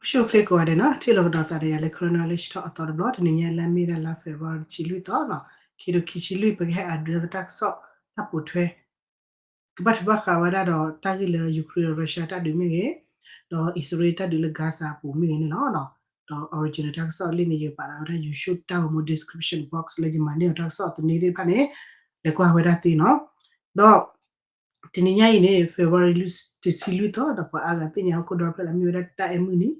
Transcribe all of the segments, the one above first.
အိၣ်ဆူၣ်အိၣ်ချ့ကိးဂၤဒဲးနီၤ, ထံၣ်လိာ်ကဒီးသးဒီးယၤလၢ Karen Knowledge Talk အသီတဘျီ, တနံၤညါလၢအမ့ၢ်ဝဲဒၣ်လါ February တဆံလွံၢ်သီနီၤ, ခံထိခံဆံလွံၢ် ပကဟဲအဒုးတၢ်ကစီၣ်တၢ်ပိာ်ထွဲ ကဘၣ်ထွဲဘၣ်ဃးဝဲဒၣ်ဒီးတၢ်ဂ့ၢ်လၢ Ukraine ဒီး Russia တၢ်ဒုးမ့ၢ်ဂ့ၤ, ဒီးအံၣ်စရ့လးတၢ်ဒုးလၢ Gaza အပူၤမ့ၢ်ဂ့ၤန့ၣ်လီၤ. ဒီး original တၢ်ကစီၣ်လံာ်န့ၣ် ယပာ်လီၤဝဲဒၣ် YouTube တၢ်ဂီၤမူ description box လၢယမၤန့ၢ်အီၤတၢ်ကစီၣ်သန့သ့ၣ်တဖၣ်န့ၣ် လဲၤကွၢ်ဝဲဒၣ်သ့နီၤ. ဒီး တနံၤညါအံၤန့ၣ် February တဆံလွံၢ်သီ ဒီးပှၤအါဂၤသ့ၣ်ညါဟီၣ်ခိၣ်ဒီဖျၢၣ်လၢ မ့ၢ်ဝဲဒၣ်တၢ်အဲၣ်မုၢ်နံၤ,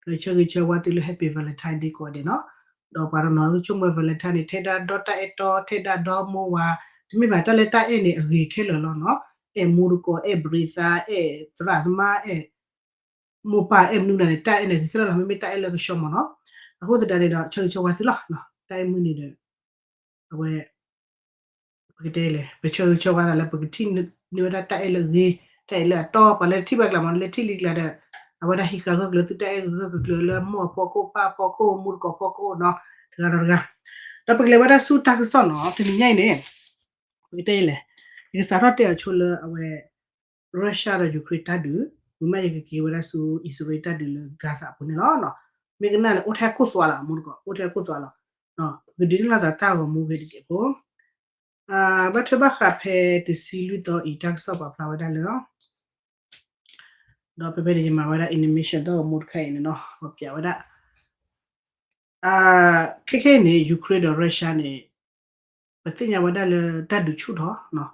ဒီးဆၢဂ့ၤဆၢဝါသုလၢ Happy Valentine Day ကိးဂၤဒဲးနီၤ. ဒီးပှၤတနီၤဆိကမိၣ်ဝဲ Valentine န့ၣ် ထဲဒၣ်ဒီတၢ်အဲၣ်တီ ထဲဒၣ်ဒီမိၢ်ဝၤ, တမ့ၢ်ဘၣ် တၢ်လၢတၢ်အဲၣ်န့ၣ် အဂ့ၤခဲလၢာ်လီၤနီၤ. အဲၣ်မူတကိး အဲၣ်ဘြံၤသး အဲၣ်သရၣ်သမါ အဲၣ်မိၢ်ပၢ် အဲၣ်မနုၤမတၤန့ၣ် တၢ်အဲၣ်န့ၣ် အဂ့ၤခဲလၢာ်လီၤ, မ့မ့ၢ်တၢ်အဲၣ်လၢကဆှီမ့ၢ်နီၤ. အဃိသတးန့ၣ်ဒီး ဆၢဂ့ၤဆၢဝါသုလီၤ, တၢ်အဲၣ်မုၢ်နံၤဒီး အဝဲ ပကတဲလဲၣ် ပဆၢဂ့ၤဆၢဝါသးလၢပကထံၣ်န့ၢ်ဝဲဒၣ်တၢ်အဲၣ်လၢအဂ့ၤ, တၢ်အဲၣ်လၢအတီ, ပှၤလၢထံၣ်ဘၣ်ကျါမ့ၢ်နီၤ, လၢထံၣ်လံကျါဒီး အဝဲဒၣ်ဟံးဃာ်ဂၢၢ်ကျၢၤသုတၢ်အဲၣ်ဂၢၢ်ကျၢၤလၢမိၢ်အဖီခိၣ် ပၢ်အဖီခိၣ် မူတကိးဖီခိၣ်နီၤ, တဂၤဒီးတဂၤ. ဒီးပကလဲၤဝဲဒၣ်ဆူတၢ်ကစီၣ်နီၤ, တနံၤညါအံၤန့ၣ် ပကတဲလဲၣ်, ယကစးထီၣ်တဲအီၤဆိလၢအဝဲ Russia ဒီး Ukraine တၢ်ဒုး, ဝံၤမ့ၢ်ယကက့ၤဝဲဒၣ်ဆူအံၣ်စရ့လးတၢ်ဒုးလၢ Gaza အပူၤန့ၣ်လီၤ. မ့ၢ်ကနၣ်န့ၣ် အိၣ်ထဲခိၣ်သွးလီၤ, မူတကိး အိၣ်ထဲခိၣ်သွးလီၤ. ပကဒုးနဲၣ်လီၤသးတၢ်ဂီၤမူဂ့ၤတစဲးဖိ, ဘၣ်ထွဲဘၣ်ဃးဖဲတဆံလွံၢ်သီအံၤ တၢ်ကစီၣ်ပာ်ဖျါဝဲဒၣ်လၢ ဒီးဖဲဖဲန့ၣ် ယမၤဝဲဒၣ် animation တၢ်ဂီၤမူတခါအံၤန့ၣ်နီၤ, ပျးဝဲဒၣ် ခဲခဲအံၤန့ၣ် Ukraine ဒီး Russia န့ၣ် ပသ့ၣ်ညါဝဲဒၣ်လၢတၢ်ဒုးဆူၣ်ထီၣ်,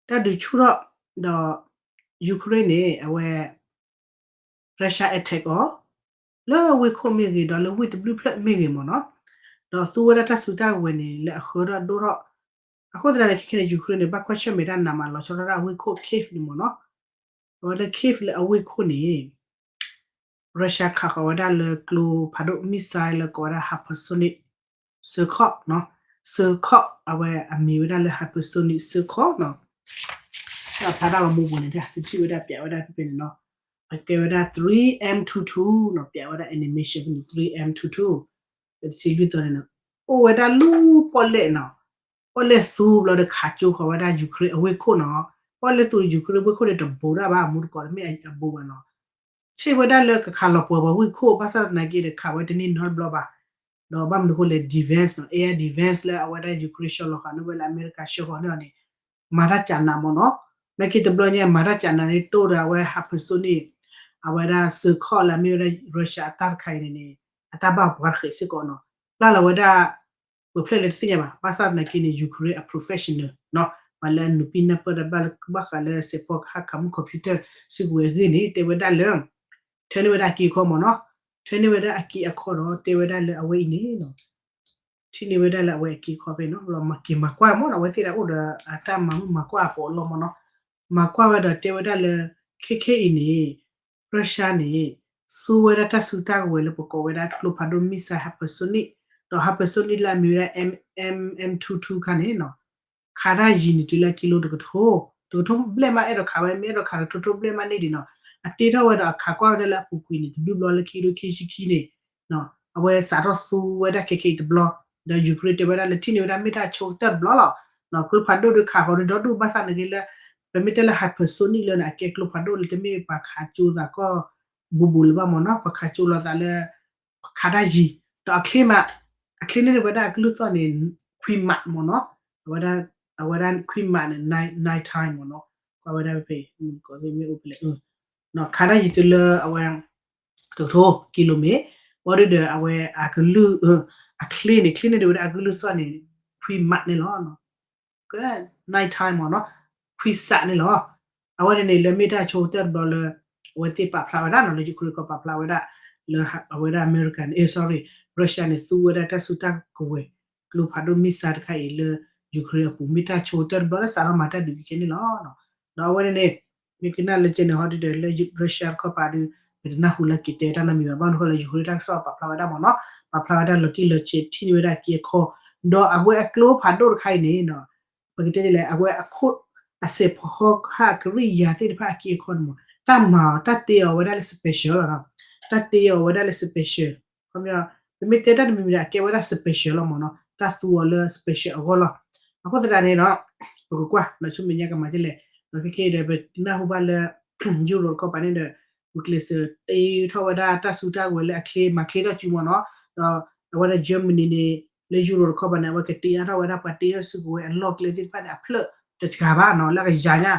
တၢ်ဒုးဆူၣ်ထီၣ်ဒီး Ukraine န့ၣ် အဝဲ Russia attack အီၤ လၢဝ့ၢ်ခိၣ်မ့ၢ်ဂ့ၤ ဒီးလၢဝ့ၢ်တဘျုးဖျၢၣ်မ့ၢ်ဂ့ၤမ့ၢ်နီၤ, ဒီးသူဝဲဒၣ်တၢ်စုတၢ်ကဝဲၤန့ၣ် လၢအဃၢထီၣ်ဒိၣ်ထီၣ်, အဃိသတးန့ၣ် ခဲခဲန့ၣ် Ukraine န့ၣ် ဘၣ်ကွၢ်ဆၢၣ်မဲာ်တၢ်နးမးလီၤဆီဒၣ်တၢ်ဝ့ၢ်ခိၣ် Kyiv န့ၣ်မ့ၢ်နီၤ, အဝဲလၢ Kyiv လၢအဝ့ၢ်ခိၣ်န့ၣ် Russia ခးဃီၤဝဲဒၣ်လၢကျိဖးဒိၣ် missile လၢကိးဝဲဒၣ် hypersonic စၢခီၣ်, စၢခီၣ် အဝဲအမံၤဝဲဒၣ်လၢ hypersonic စၢခီၣ်နီၤ, ဖျါတၢ်ဂီၤမူပူၤန့ၣ် သုထံၣ်ဝဲဒၣ်ပျးဝဲဒၣ်ဖဲဖဲန့ၣ်နီၤ, အကဲဝဲဒၣ် three M two two နီၤ, ပျးဝဲဒၣ် animation ဖဲန့ၣ် three M two two, တဆံလွံၢ်သီန့ၣ်နီၤ, အိၣ်ဝဲဒၣ်လူၤပီၣ်လဲၣ်နီၤ, ပီၣ်လဲၣ်သူဘျီဒီးခးကၠိဃီၤဝဲဒၣ် Ukraine အဝ့ၢ်ခိၣ်နီၤ, ပီၣ်လဲၣ်သူ Ukraine ဝ့ၢ်ခိၣ်န့ၣ်တဘူးဒၣ်ဘၣ် မူတကိးတမ့ၢ်အဘူးဘၣ်နီၤ, ထံၣ်ဝဲဒၣ်လၢကခးလီၤပှီၤပှၤဝ့ၢ်ခိၣ် ဘၣ်ဆၣ်သနာ်က့ဒီးခးဝဲတန့ၢ်နီတဘျီဘၣ်, ဒီးဘၣ်မနုၤအဃိလဲၣ် defense နီၤ, air defense လၢအဝဲဒၣ် Ukraine ဆှၢလီၤဃာ်န့ၢ်ဝဲလၢအမဲရကၤဆှၢဃီၤန့ၢ်အီၤန့ၣ် မၤတၢ်ကးနးမ့ၢ်နီၤ, နာ်က့တဘျီညါမၤတၢ်ကးနးန့ၣ် တိၢ်ဒီးအဝဲ hypersonic အဝဲဒၣ်စၢခီၣ်လၢအမ့ၢ်ဝဲဒၣ် Russia အတၢ်တခါအံၤန့ၣ်န့ၣ် အတၢ်ဘၣ်ပှၤတဃဲးစ့ၢ်ကီးနီၤ, ပျၢ်လီၤဝဲဒၣ် ပှဲၤဖျၢၣ်လဲၣ်တသ့ၣ်ညါဘၣ်, ဘၣ်ဆၣ်သနာ်က့န့ၣ် Ukraine အ professional နီၤ, ပှၤလၢအနုာ်ပံနၢ်ပၢၢ်တၢ်ဘၣ်လၢဘၣ်ဃးလၢစဲးဖီကဟၣ်ခးမုၢ် computer စုကဝဲၤအဂ့ၢ်န့ၣ် တဲဝဲဒၣ်လၢ ထၢန့ၢ်ဝဲဒၣ်အက့အခီမ့ၢ်နီၤ, ထၢန့ၢ်ဝဲဒၣ်အက့အခီဒီး တဲဝဲဒၣ်လၢအဝဲအံၤန့ၣ်နီၤ, ထံၣ်န့ၢ်ဝဲဒၣ်လၢအဝဲအက့အခီဖဲနီၤ, လီၤမၤက့ၤမၤကွၢ်မ့ၢ်နီၤ, အဝဲသ့ၣ်ဒၣ်အိၣ်ဒီးအတၢ်မၤမုၢ်မၤကွၢ်အပီးအလီမ့ၢ်နီၤ, မၤကွၢ်ဝဲဒီးတဲဝဲဒၣ်လၢ ခဲခဲအံၤန့ၣ် Russia န့ၣ် သူဝဲဒၣ်တၢ်စုတၢ်ကဝဲၤလၢပကိးဝဲဒၣ်ကျိဖးဒိၣ် missile hypersonic ဒီး hypersonic လၢအမ့ၢ်ဝဲဒၣ် M M M two two ခါန့ၣ်နီၤ, ခးတၢ်ယံၤန့ၣ်တုၤလၢကံလိတကထိ, တကထိဘျဲၣ်မး အဲၣ်ဒိးခးဝဲ မ့ၢ်အဲၣ်ဒိးခးတကထိဘျဲၣ်မးန့ၣ်ဒံးနီၤ, အတ့ထီၣ်ဝဲဒီးအခးကွၢ်ဝဲဒၣ်လၢအပူၤကွံာ်န့ၣ် တဘျုးဘျီလၢခံကထိခံဆံခံန့ၣ် အဝဲစးထီၣ်သူဝဲဒၣ်ခဲခဲအံၤတဘျီ, ဒီး Ukraine တဲဝဲဒၣ်လၢထံၣ်န့ၢ်ဝဲဒၣ်မ့ၢ်တၢ်ဆိကတၢၢ်တဘျီလီၤ, ကျိဖးဒိၣ်ဒီးခးဃီၤဒီးဒီဒူၣ်ဘၣ်ဆၣ်နာ်က့လၢ ပမ့ၢ်တဲလၢ hypersonic လၢန့ၣ် အကဲကျိဖးဒိၣ်လၢတမ့ၢ်ပှၤခးကၠိသးကီၢ်ဘူးဘူးလၢၤဘၣ်မ့ၢ်နီၤ, ပှၤခးကၠိလီၤသးလၢ ခးတၢ်ယံၤ, ဒီးအချ့မး, အချ့န့ၢ်ဝဲဒၣ်အကလုၢ်သီၣ်န့ၣ် ခွံမးမ့ၢ်နီၤ, အဝဲဒၣ်ခွံမးန့ၣ် nine time မ့ၢ်နီၤ, ကွၢ်ဝဲဒၣ်ဖဲ မ့ၢ်အိၣ်ဖဲလဲၣ်, ခးတၢ်ယံၤတုၤလၢအဝဲ တကထိ ကံလိမ့ၢ်, ဘၣ်ဒီးအဝဲအကလုၢ် အချ့န့ၣ် ချ့န့ၢ်ဝဲဒၣ်အကလုၢ်သီၣ်န့ၣ် ခွံမးန့ၣ်လီၤ. nine time မ့ၢ်နီၤ, ခွံစးန့ၣ်လီၤ. အဝဲန့ၣ်န့ၣ် လၢမ့ၢ်တၢ်ဆိကတၢၢ်တဘျီလၢ အဝဲသ့ၣ်ပာ်ဖျါဝဲဒၣ်နီၤ, လၢ Ukraine ကီၢ်ပာ်ဖျါဝဲဒၣ် လၢအဝဲဒၣ်အမဲရကၤန့ၣ် sorry, Russia န့ၣ် သူဝဲဒၣ်တၢ်စုတၢ်ကဝဲၤ ကျိဖးဒိၣ် missile တခါအံၤလၢ Ukraine အပူၤ မ့ၢ်တၢ်ဆိကတၢၢ်တဘျီလၢစးထီၣ်မၤတၢ်ဒုးကဲန့ၣ်လီၤ. ဒီးအဝဲန့ၣ်န့ၣ် မ့ၢ်ကနၣ်လၢကဲန့ၣ်ဟီဒုဒီး လၢ Russia တခီပၤဒု ပတနၢ်ဟူလၢက့ၤတဲတၢ်နီတမံၤဘၣ်, ဘၣ်မနုၤဃိလၢ Ukraine တၢ်ကစီၣ်ပာ်ဖျါဝဲဒၣ်မ့ၢ်နီၤ, ပာ်ဖျါဝဲဒၣ်လီၤတံၢ်လီၤဆဲး ထံၣ်န့ၢ်ဝဲဒၣ်အက့အခီ, ဒီးအဝဲအကျိဖးဒိၣ်တခါအံၤန့ၣ် ပကတဲဒ်လဲၣ် အဝဲအခိၣ် အစဲးဖီဟီၣ်ကဟၣ်အကရံၣ်ယၤသ့ၣ်တဖၣ်အက့အခီန့ၣ်မ့ၢ် တၢ်မၤအီၤ တၢ်တ့အီၤဝဲဒၣ်လၢ special လီၤနီၤ, တၢ်တ့အီၤဝဲဒၣ်လၢ special ပမ့ၢ်တဲတၢ်တမံၤမံၤဒီး အကဲဝဲဒၣ် special လီၤမ့ၢ်နီၤ, တၢ်သူအီၤလၢ special အဂီၢ်လီၤ. အဃိသတးန့ၣ်ဒီး ပကကွၢ် ဒီးဆူမဲာ်ညါကမၤဒ်လဲၣ်, ဒီးခဲက့ၤဒီး ပနၢ်ဟူဘၣ်လၢ Europe တခီပၤန့ၣ်ဒီး ဝံၤကျဲးစၢးတ့ထီၣ်ဝဲဒၣ်တၢ်စုတၢ်ကဝဲၤလၢအချ့မၤချ့ထီၣ်စုမ့ၢ်နီၤ, ဒီးအဝဲဒၣ် Germany န့ၣ် လၢ Europe တခီပၤန့ၣ် အဝဲကတ့အါထီၣ်ဝဲဒၣ်ပှၤတ့ထီၣ်စုကဝဲၤအလီၢ်ကျဲသ့ၣ်တဖၣ်န့ၣ် အဖျၢၣ်တစှၤဘၣ်နီၤ လၢအကယၤညါ,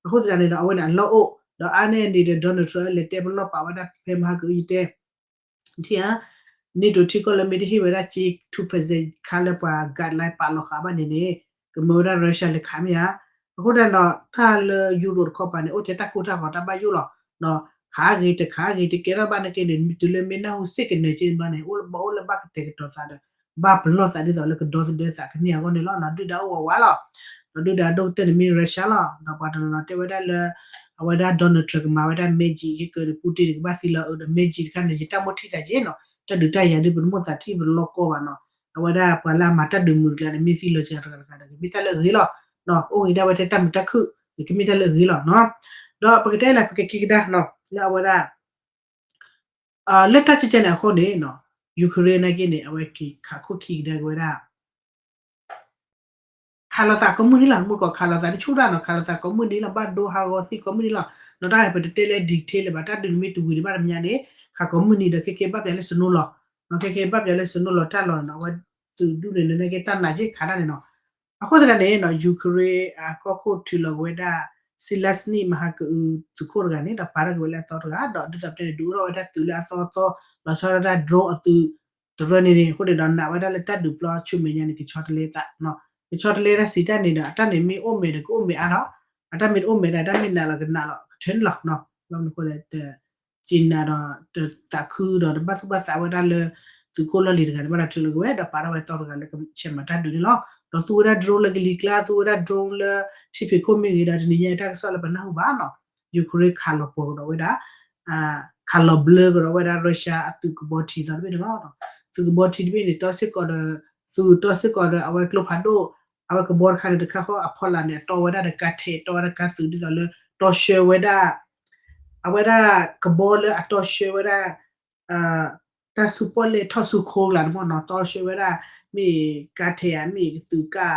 အဃိသတးန့ၣ်ဒီး အဝဲန့ၣ်အလီၢ်အိၣ် ဒီးအါန့ၢ်ဒံးဒီး Donald Trump လဲၤတဲပလီၢ်ပာ်ဝဲဒၣ်ဖဲမဟါကအုယတဲ ထံၣ်ဧါ, NATO ထံကီၢ်လၢမ့ၢ်တဟ့ၣ်ဝဲဒၣ်စ့ two percent ခါလၢပှၤ guideline ပာ်လီၤဃာ်ဘၣ်န့ၣ်န့ၣ် ကမၢဝဲဒၣ် Russia လဲၤခးမ့ၢ်ဧါ, အဃိသတးဒီး တၢ်လၢ Europe တခီပၤန့ၣ် အိၣ်ထဲတၢ်ကိၢ်တၢ်ဂီၤတၢ်ဘၣ်ယိၣ်လီၤ, ဒီးခးဂ့ၤတခးဂ့ၤတကဲထီၣ်ဘၣ်နာ်က့န့ၣ် တုၤလၢမ့ၢ်နၢ်ဟူစ့ၢ်ကီးနၢၤက့န့ၣ်ဘျီန့ၣ် အိၣ်လၢဘၣ်အိၣ်လၢဘၣ်ကတဲာ်ကတီၤသးဒီး ဘၣ်ပလီၢ်သးဒ်သိးလၢကဒီသဒၢသးကန့ၢ်အဂီၢ်န့ၣ်လီၤ, ဒုၣ်ဒါအိၣ်ဝးဝးလီၤ, ဒီးဒုၣ်ဒါဒိၣ်ကတၢၢ်န့ၣ်မ့ၢ် Russia လီၤ, ဒီးပှၤတနီၤနီၤတဲဝဲဒၣ်လၢ အဝဲဒၣ် Donald Trump ကမၤဝဲဒၣ် magic ယကၢၤဒီး Putin န့ၣ် ကဘၣ်သံလီၤအၢဒီး magic တခါန့ၣ် ယတၢ်မိၣ်ထံၣ်သးက့နီၤ, တၢ်ဒုးတၢ်ယၤဒုး ပတမိၣ်သးထံၣ်ပတလီၢ်ကီဘၣ်နီၤ, အဝဲဒၣ်ပှၤလၢအမၤတၢ်ဒုးမုာ်တကျါန့ၣ် မ့ၢ်သံလီၤစှၤတဂၤတဂၤဒီး ကမ့ၢ်တၢ်လၢအဂ့ၤလီၤ, အိၣ်ဂ့ၤဒၣ်ဝဲထဲတၢ်မုာ်တၢ်ခုၣ် ကမ့ၢ်တၢ်လၢအဂ့ၤလီၤနီၤ, ဒီးပကတဲလၢပကက့ၤကဒါနီၤ လၢအဝဲဒၣ် လၢတၢ်ကကဲန့ၣ်အဃိန့ၣ်နီၤ Ukraine နာ်က့န့ၣ် အဝဲက့ၤခးခိၣ်ခံကဒါက့ၤဝဲဒၣ် ခးလိာ်သးကိးမုၢ်နံၤလီၤ, မုၢ်ကီးခးလိာ်သးန့ၣ်ဆူၣ်ဒၣ်နီၤ, ခးလိာ်သးကိးမုၢ်နံၤလီၤ, ဘၣ်ဒိဟးဂီၤသံကိးမုၢ်နံၤလီၤ, ဒီးတၢ်ပတတဲလၢ detail လၢၤဘၣ်, တၢ်ဒုးန့ၣ်မ့ၢ်တဝံၤဒံးဘၣ်တမံၤန့ၣ် ခးကိးမုၢ်နံၤဒီး ခဲကဲဘၣ်ပျးလၢ snow လီၤ, ခဲကဲဘၣ်ပျးလၢ snow လီၤတၢ်လီၤနီၤ, အဝဲသုးဒူၣ်န့ၣ် နာ်က့တၢ်နာ်က့ခးတၢ်န့ၣ်နီၤ, အဃိသတးန့ၣ်နီၤ Ukraine အကီၢ်ခိၣ်ထုးလီၤက့ၤဝဲဒၣ် Zelensky မဟါကအုသုးခိၣ်တဂၤန့ၣ် ဒီးပာ်ထီၣ်က့ၤဝဲလၢအသီတဂၤ ဒီးဒ်သိးပတဲန့ၣ် ဒုးအိၣ်ထီၣ်ဝဲဒၣ်သုးလၢအသီအသီ လီၤဆီဒၣ်တၢ် drone အသုး တရၢန့ၣ်န့ၣ် အဃိန့ၣ်ဒီးနာ်ဝဲဒၣ်လၢတၢ်ဒုးပျီဆူမဲာ်ညါန့ၣ် ကဆီတလဲသး, ကဆီတလဲတၢ်စံးတၢ်န့ၣ်ဒီး အတၢ်န့ၣ်မ့ၢ်အိၣ်မဲာ်ဒီးကအိၣ်မဲာ်အါဒီး အတၢ်မ့ၢ်တအိၣ်မဲာ်ဒီး အတၢ်မ့ၢ်နာ်လီၤကနာ်လီၤကထၢန့ၣ်လီၤ, ဘၣ်မနုၤအဃိလဲၣ် တစံးနာ်ဒီး တသးခုဒီး တဘၣ်သူၣ်ဘၣ်သးဝဲဒၣ်လၢ သုးခိၣ်လီၢ်လံၤတဂၤန့ၣ် ဘၣ်ဒီးထုးလီၤက့ၤဝဲ ဒီးပာ်ထီၣ်ဝဲသီတဂၤလၢကဆဲးမၤတၢ်ဒုးန့ၣ်လီၤ, ဒီးသူဝဲဒၣ် drone လၢကလံၤကျါ သူဝဲဒၣ် drone လၢထံဖံးခိၣ်မ့ၢ်ဂ့ၤဒီး တနံၤညါအံၤတၢ်ကစီၣ်လၢပနၢ်ဟူဘၣ်နီၤ Ukraine ခးလီၤပှီၤကဒီးဝဲဒၣ် ခးလီၤဘျၢကဒီးဝဲဒၣ် Russia အသုးကဘီထံသီတဘ့ၣ်န့ၣ်လီၤ, သုးကဘီထံတဘ့ၣ်န့ၣ် တီစ့ၢ်ကီးဒီး သုးတီစ့ၢ်ကီးဒီး အဝဲကျိဖးဒိၣ် အဝဲကဘီတခါန့ၣ် တခါဃီအဖီလာ်န့ၣ် အတီဝဲဒၣ်ဒီးကါထဲး တီဝဲဒၣ်ကါသုးဒ်သိးလၢ တီဆှၢဝဲဒၣ် အဝဲဒၣ်ကဘီလၢအတီဆှၢဝဲဒၣ် တၢ်စုပီၣ်လဲၣ်ထီၣ်စုခိၣ်ကျါန့ၣ်မ့ၢ်နီၤ တီဆှၢဝဲဒၣ် မ့ၢ်ကါထဲးဧါ မ့ၢ်ကသုးကါ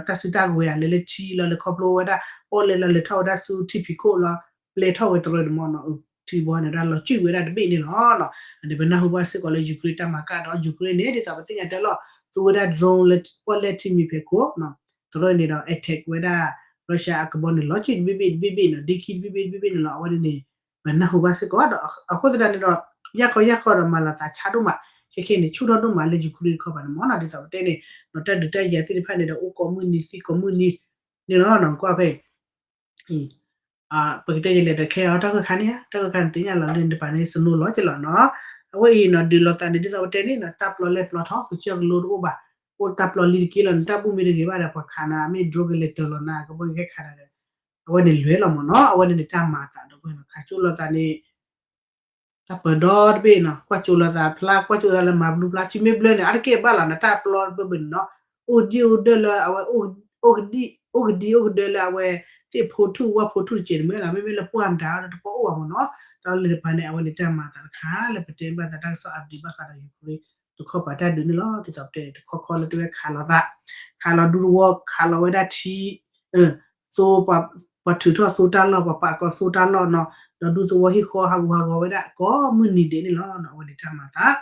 တၢ်စုတၢ်ကဝဲၤဧါ လဲၤလၢထံလီၤ လဲၤခီဖျိဝဲဒၣ် ပီၣ်လဲၣ်လီၤလဲၤထီၣ်ဝဲဒၣ်ဆူထံဖံးခိၣ်လီၤ ပျဲထီၣ်ဝဲတရၢန့ၣ်မ့ၢ်နီၤ ထံဘီန့ၣ်ဒၣ်လီၤစုၣ်ဝဲဒၣ်တဘ့ၣ်န့ၣ်လီၤ. ဒီးပနၢ်ဟူဘၣ်စ့ၢ်ကီးလၢ Ukraine တၢ်မၤကၣ်ဒီး Ukraine န့ၣ် ဒ်သိးပသ့ၣ်ညါတဲလီၤ သူဝဲဒၣ် drone လၢပီၣ်လဲၣ်ထံမံၤဖဲခိၣ် တရၢန့ၣ်ဒီး attack ဝဲဒၣ် Russia အကဘီန့ၣ် လီၤစုၣ်တဘ့ၣ်ဘ့ၣ်တဘ့ၣ်ဘ့ၣ်နီၤ ဒ့ခံတဘ့ၣ်ဘ့ၣ်တဘ့ၣ်ဘ့ၣ်န့ၣ်လီၤ အဝဲန့ၣ်န့ၣ် ပနၢ်ဟူဘၣ်စ့ၢ်ကီးဒီး အဃိသတးန့ၣ်ဒီး ယၢ်ခီယၢ်ခီဒီးမၤလီၤသးဆါဒိၣ်မး ခဲခဲန့ၣ် ဆူၣ်ထီၣ်ဒိၣ်မးလၢ Ukraine တခီပၤန့ၣ်မ့ၢ်နီၤ ဒ်သိးပတဲန့ၣ် တၢ်ဒုးတၢ်ယၤသ့ၣ်တဖၣ်န့ၣ်ဒီး အိၣ်ကိးမုၢ်နံၤသံကိးမုၢ်နံၤန့ၣ်လီၤ ကွၢ်ဖဲ ပကတဲယလဲၤဒီးခဲအီၤတၢ်ဂိၢ်ခါန့ၣ်ဧါ တၢ်ဂိၢ်ခါန့ၣ် သ့ၣ်ညါလီၤလၢနတပၤန့ၣ် snow လီၤက့လီၤနီၤ အဝဲအံၤနီၤ ဒုးလိာ်သးန့ၣ် ဒ်သိးပတဲန့ၣ်နီၤ တၢ်ပျီလဲၢ်ပျီထီ ကစၢၢ်ကလိတအိၣ်ဘၣ် အိၣ်တၢ်ပျီလံတက့လီၤန့ၣ် တၢ်ဘူၣ်မ့ၢ်တဂ့ၤဘၣ်ဒီး ပှၤခးနၤ မ့ၢ် drone ကလဲၤတၢၤလီၤနၤ ကဘီကဟဲခးနၤဒီး အဝဲန့ၣ်လွဲၢ်လီၤမ့ၢ်နီၤ အဝဲန့ၣ်န့ၣ် တၢ်မၤအသးဒီးဝဲနီၤ ခးကၠိလိာ်သးန့ၣ် တၢ်ပၢၤဒီတဘ့ၣ်နီၤ ကွၢ်ကၠိလိာ်သးဖျါ ကွၢ်ကၠိသးလၢမၤဘျူးဖျါ စုမ့ၢ်ဘျၢန့ၣ် အါတက့ၢ်ဘၣ်လီၤနတၢ်ပျီတဘ့ၣ်ဘ့ၣ်န့ၣ်နီၤ အိၣ်ဒံၣ်အိၣ်ဒၢလၢအဝဲ အိၣ်ကဒံၣ်အိၣ်ကဒံၣ်အိၣ်ကဒၢလၢအဝဲ သ့ၣ်ဖိထူၣ်ဝၣ်ဖိထူၣ်တစဲးတမ့ၢ်လီၤ မ့မ့ၢ်လၢပှၢ်မတၤဒီးတပီၢ်အိၣ်ဘၣ်မ့ၢ်နီၤ တၢ်လၢတပၤန့ၣ် အဝဲန့ၣ်တၢ်မၤအသးတခါ လၢပတဲဘၣ်သးတၢ်ကစီၣ် update ဘၣ်ဃးဒီး Ukraine တခီပၤတၢ်ဒုးန့ၣ်လီၤ ဒ်သိးပတဲန့ၣ် တခီခီလၢတဝဲခးလိာ်သး ခးလီၤဒူသဝီ ခးလီၤဝဲဒၣ်ထံ သိ ပှၤထုးထီၣ်သိတၢ်လီၢ် ပှၤပာ်ကီၤသိတၢ်လီၢ်နီၤ ဒီးဒူသဝီဟံၣ်ဃီဟးဂူာ်ဟးဂီၤဝဲဒၣ်ကိးမုၢ်နံၤဒဲးန့ၣ်လီၤ အဝဲန့ၣ်တၢ်မၤသး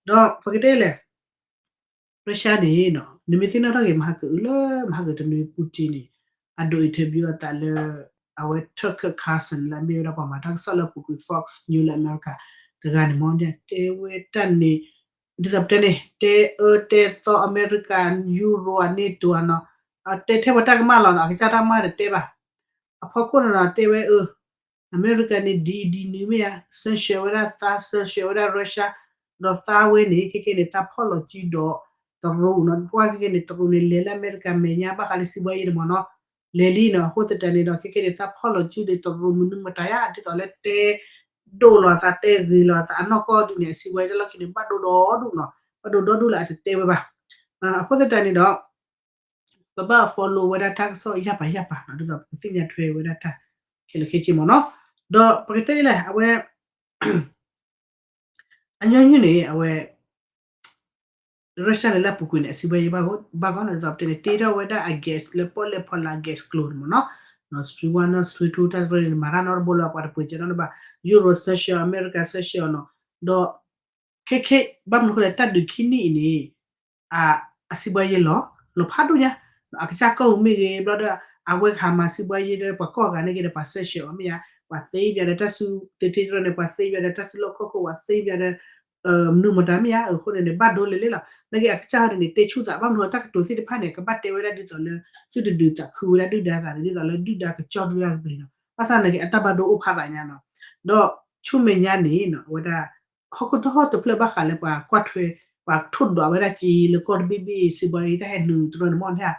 ဒီးပကတဲလဲၣ် Russia န့ၣ်နီၤ နမ့ၢ်သ့ၣ်နီၣ်ထီၣ်က့ၤမဟါကအုလၢမဟါကတနွံ Putin န့ၣ် အဒိး interview အသးလၢ အဝဲ Tucker Carlson လၢအမ့ၢ်ဝဲဒၣ်ပှၤမၤတၢ်ကစီၣ်လၢ ပူၤကွံာ် Fox News လၢအမဲရကၤ တဂၤန့ၣ်မ့ၢ် တဲဝဲတၢ်န့ၣ် ဒ်သိးပတဲန့ၣ် တဲအၢတဲသီအမဲရကၤ ယူရိၤ အ NATO အနီၤ တဲထဲပှၤတၢ်ကမၣ်လီၤနီၤ အကစၢ်တၢ်ကမၣ်တတဲဘၣ် အဖီခိၣ်န့ၣ်ဒီးတဲဝဲအၢ အမဲရကၤန့ၣ် ဒ်ဒ်နုၤမ့ၢ်ဧါ sanction ဝဲဒၣ်သး sanction ဝဲဒၣ် Russia ဒီးသးဝဲန့ၣ် ခဲခဲန့ၣ် သးဖီၣ်လီၤစုဒီးတရူးနီၤ ကွၢ်ခဲခဲန့ၣ် တရူးန့ၣ် လဲၤလၢအမဲရကၤမဲာ်ညါ ဘၣ်ဃးလၢစံးဘှါယံၤန့ၣ်မ့ၢ်နီၤ လဲၤလံနီၤ အဃိသတးန့ၣ်ဒီး ခဲခဲန့ၣ် သးဖီၣ်လီၤစုဒီးတရူးမနုၤမတၤယါ ဒ်သိးလၢတဲ ဒိၣ်လီၤသး တဲဂ့ၤလီၤသး အနီၢ်ကီၢ်ဒုးန့ၣ် အစံးဘှါယံၤတၢ်လီၢ်ခံန့ၣ် ဘၣ်ဒိဒီဒူၣ်နီၤ ဘၣ်ဒိဒီဒူၣ်လၢအတတဲဝဲဘၣ် အဃိသတးန့ၣ်ဒီး ပဘၣ် follow ဝဲဒၣ်တၢ်ကစီၣ်ယၢ်ပၤယၢ်ပၤနီၤ ဒ်သိးပကသ့ၣ်ညါထွဲဝဲဒၣ်တၢ်ခဲလၢာ်ခဲဆ့မ့ၢ်နီၤ ဒီးပကတဲလဲၣ် အဝဲ အညီနုၢ်န့ၣ် အဝဲ Russia န့ၣ်လၢအပူၤကွံာ်န့ၣ် အစံးဘှါယံၤဘၣ်ဂီၢ်န့ၣ် ဒ်သိးပတဲန့ၣ် တ့ထီၣ်ဝဲဒၣ်အ gas လၢပီၣ်လဲၣ်ဖီလာ် gas ကျိၤန့ၣ်မ့ၢ်နီၤ stream one နီၤ stream two တၢ်တရၢန့ၣ် မၤတၢ်နီတဘိလၢပှၤတပှ့ၤကဲနီတဘၣ် Euro sanction အမဲရကၤ sanction အီၤနီၤ ဒီး ခဲခဲ ဘၣ်မနုၤဃိလဲၣ် တၢ်ဒုးခံနံၣ်အံၤန့ၣ် အ အစီးပွားရေးလီၤ လီၤဖးဒိၣ်ညါ အကစၢ်ကီၢ်ပူၤမ့ၢ်ဂ့ၤ ဘျီဒီး အဝဲကဟးမၤစီးပွားရေးဒီး ပှၤကီၢ်ဂၤန့ၣ်က့ဒီး ပှၤ sanction အီၤမ့ၢ်ဧါ ပှၤသ့ပၠးဒီးတၢ်စု သုးထံတရၢန့ၣ် ပှၤသ့ပၠးဒီးတၢ်စုလီၢ်ခီၣ်ခိၣ် ပှၤသ့ပၠးဒီး မနုၤမတၤမ့ၢ်ဧါ အဃိန့ၣ်န့ၣ် ဘၣ်ဒိလဲၣ်လဲၣ်လီၤ နာ်က့အကစၢ်ဟီဒ်န့ၣ် တဲဆူၣ်သး ဘၣ်မနုၤတၢ်ကတိၤသ့ၣ်တဖၣ်န့ၣ် ကဘၣ်တဲဝဲဒၣ်ဒ်သိးလၢ သုတဒုးသးခုဝဲဒၣ်ဒုၣ်ဒါသးန့ၣ် ဒ်သိးလၢဒုၣ်ဒါကစီၣ်ဒုၣ်ဒါကပျံၤနီၤ ဘၣ်ဆၣ်နာ်က့အတၢ်ဘၣ်ဒိအိၣ်ဖးရၤညါနီၤ ဒီးဆူမဲာ်ညါန့ၣ်နီၤ အဝဲဒၣ် ဟီၣ်ခိၣ်တဟီၣ်တဖျၢၣ်ဘၣ်ဃးလၢပှၤကွၢ်ထွဲ ပှၤထိၣ်ဒွးဝဲဒၣ်က့ၤလၢကီၢ်တဘ့ၣ်ဘ့ၣ် စီးပွားရေး တၢ်ဟဲနုာ်တရၢန့ၣ်မ့ၢ်န့ၣ်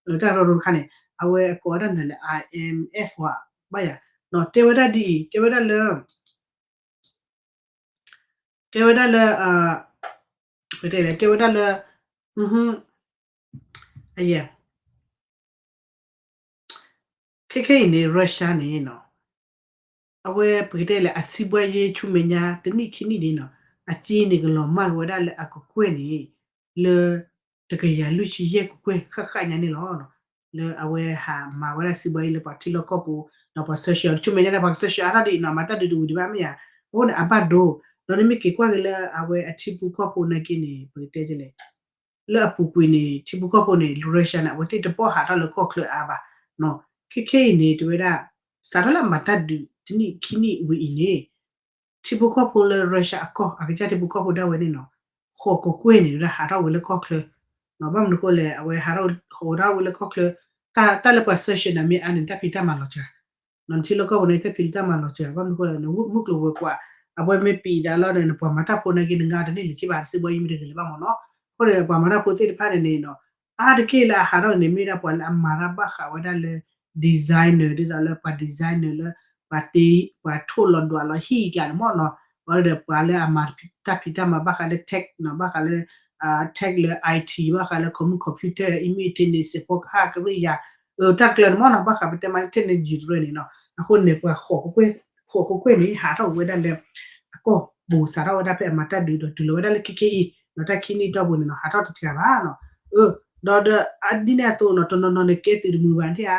တၢ်ကရၢကရိတခါန့ၣ် အဝဲအကိးဝဲဒၣ်နၤလၢ I M F ဝဲ ဘၣ်ယၤ တဲဝဲဒၣ်ဒ်အံၤ တဲဝဲဒၣ်လၢ တဲဝဲဒၣ်လၢ တဲဝဲဒၣ်လၢ အယဲ ခဲခဲအံၤန့ၣ် Russia န့ၣ်နီၤ အဝဲပကတဲလၢအစီးပွားရေးဆူမဲာ်ညါ တနံၣ်ခံနံၣ်န့ၣ်နီၤ အစ့န့ၣ်ကလီၤမၢ်က့ၤဝဲဒၣ်လၢအကကွဲၢ်န့ၣ် လၢ တကယၤလွံၢ်ဆံယဲၢ်ကကွဲၢ်ဃၣ်ဃၣ်ညါန့ၣ်လီၤ. လၢအဝဲဟးမၤဝဲဒၣ်စီးပွားရေးလၢပှၤထံလီၢ်ကီၢ်ပူၤ ဒီးပှၤ sanction ဆူမဲာ်ညါန့ၣ် ပှၤ sanction အါထီၣ်ဒ်အံၤနီၤ မၤတၢ်ဒုးတဝံၤဒံးဘၣ်မ့ၢ်ဧါ. အဃိန့ၣ် အဘၣ်ဒိ ဒီးနမ့ၢ်က့ၤကွၢ်က့ၤလၢအဝဲအထံပူၤကီၢ်ဖိနာ်က့န့ၣ် ပကတဲလဲၣ် လၢအပူၤကွံာ်န့ၣ် ထံဖိကီၢ်ဖိန့ၣ် Russia န့ၣ် အဝဲသ့ၣ်တဘၣ်ဟးထီၣ်လၢကီၢ်ချၢအါဘၣ်. ခဲခဲအံၤန့ၣ် တဲဝဲဒၣ် စးထီၣ်လၢအမၤတၢ်ဒုးတနံၣ်ခံနံၣ်ဝံၤအံၤန့ၣ် ထံဖိကီၢ်ဖိလၢ Russia အကီၢ် အကစၢ်ထံဖိကီၢ်ဖိဒၣ်ဝဲန့ၣ်နီၤ ဃိးကကွဲၢ်န့ၣ် ဟးထီၣ်ဝဲလၢကီၢ်ချၢ ဘၣ်မနုၤဃိလဲၣ် အဝဲဟးထီၣ်ဃိးထီၣ်ဝဲလၢကီၢ်ချၢ တၢ်လၢပှၤ sanction န့ၣ်မ့ၢ်အါန့ၣ် တၢ်ဖံးတၢ်မၤလီၤစှၤ နထံလီၢ်ကီၢ်ပူၤန့ၣ် တၢ်ဖံးတၢ်မၤလီၤစှၤ ဘၣ်မနုၤဃိလဲၣ် နမုၢ်ကျိၤဝဲၤကွာ် အဝဲမ့ၢ်ပံးသးလီၤဒီး နပှၤမၤတၢ်ဖိနာ်က့ နငါတန့ၢ်လၢၤဘၣ် စီးပွားရေးမ့ၢ်တဂ့ၤလၢၤဘၣ်မ့ၢ်နီၤ. အဃိန့ၣ် ပှၤမၤတၢ်ဖိသ့ၣ်တဖၣ်န့ၣ်န့ၣ်နီၤ အါတက့ၢ်လၢအဟးထီၣ်န့ၣ် မ့ၢ်ဒၣ်ပှၤလၢအမၤတၢ်ဘၣ်ဃးဝဲဒၣ်လၢ designer ဒ်သိးလၢပှၤ designer လၢ ပှၤတ့ ပှၤထိၣ်လီၤဒွးလီၤဟံၣ်ကျါန့ၣ်မ့ၢ်နီၤ. ဝဲဒီးပှၤလၢအမၤတၢ်ဖံးတၢ်မၤဘၣ်ဃးလၢ tech နီၤ ဘၣ်ဃးလၢ tech လၢ I T ဘၣ်ဃးလၢ commu computer အံၤမ့ၢ် internet စဲးဖီကဟၣ်ကရံၣ်ယၤ တၢ်တကျၢၤန့ၣ်မ့ၢ်နီၤ ဘၣ်ဃးပတဲမးလၢ technology တရၢန့ၣ်နီၤ. အဃိန့ၣ် ပှၤ ဃိးကကွဲၢ်န့ၣ် ဟးထီၣ်ဝဲဒၣ်လၢ အကီၢ်ပူၤစးထီၣ်ဝဲဒၣ်ဖဲအမၤတၢ်ဒုးဒီးတုၤလီၤဝဲဒၣ်လၢခဲခဲအံၤ ဒီးတၢ်ခံနံၣ်တီၢ်ပူၤန့ၣ်နီၤ ဟးထီၣ်တစှၤဘၣ်နီၤ. ဒီးဒ်န့ၣ်အသိးနီၤ တနီၤနီၤန့ၣ် ကဲသုးတမုာ်ဘၣ်န့ၣ်ဧါ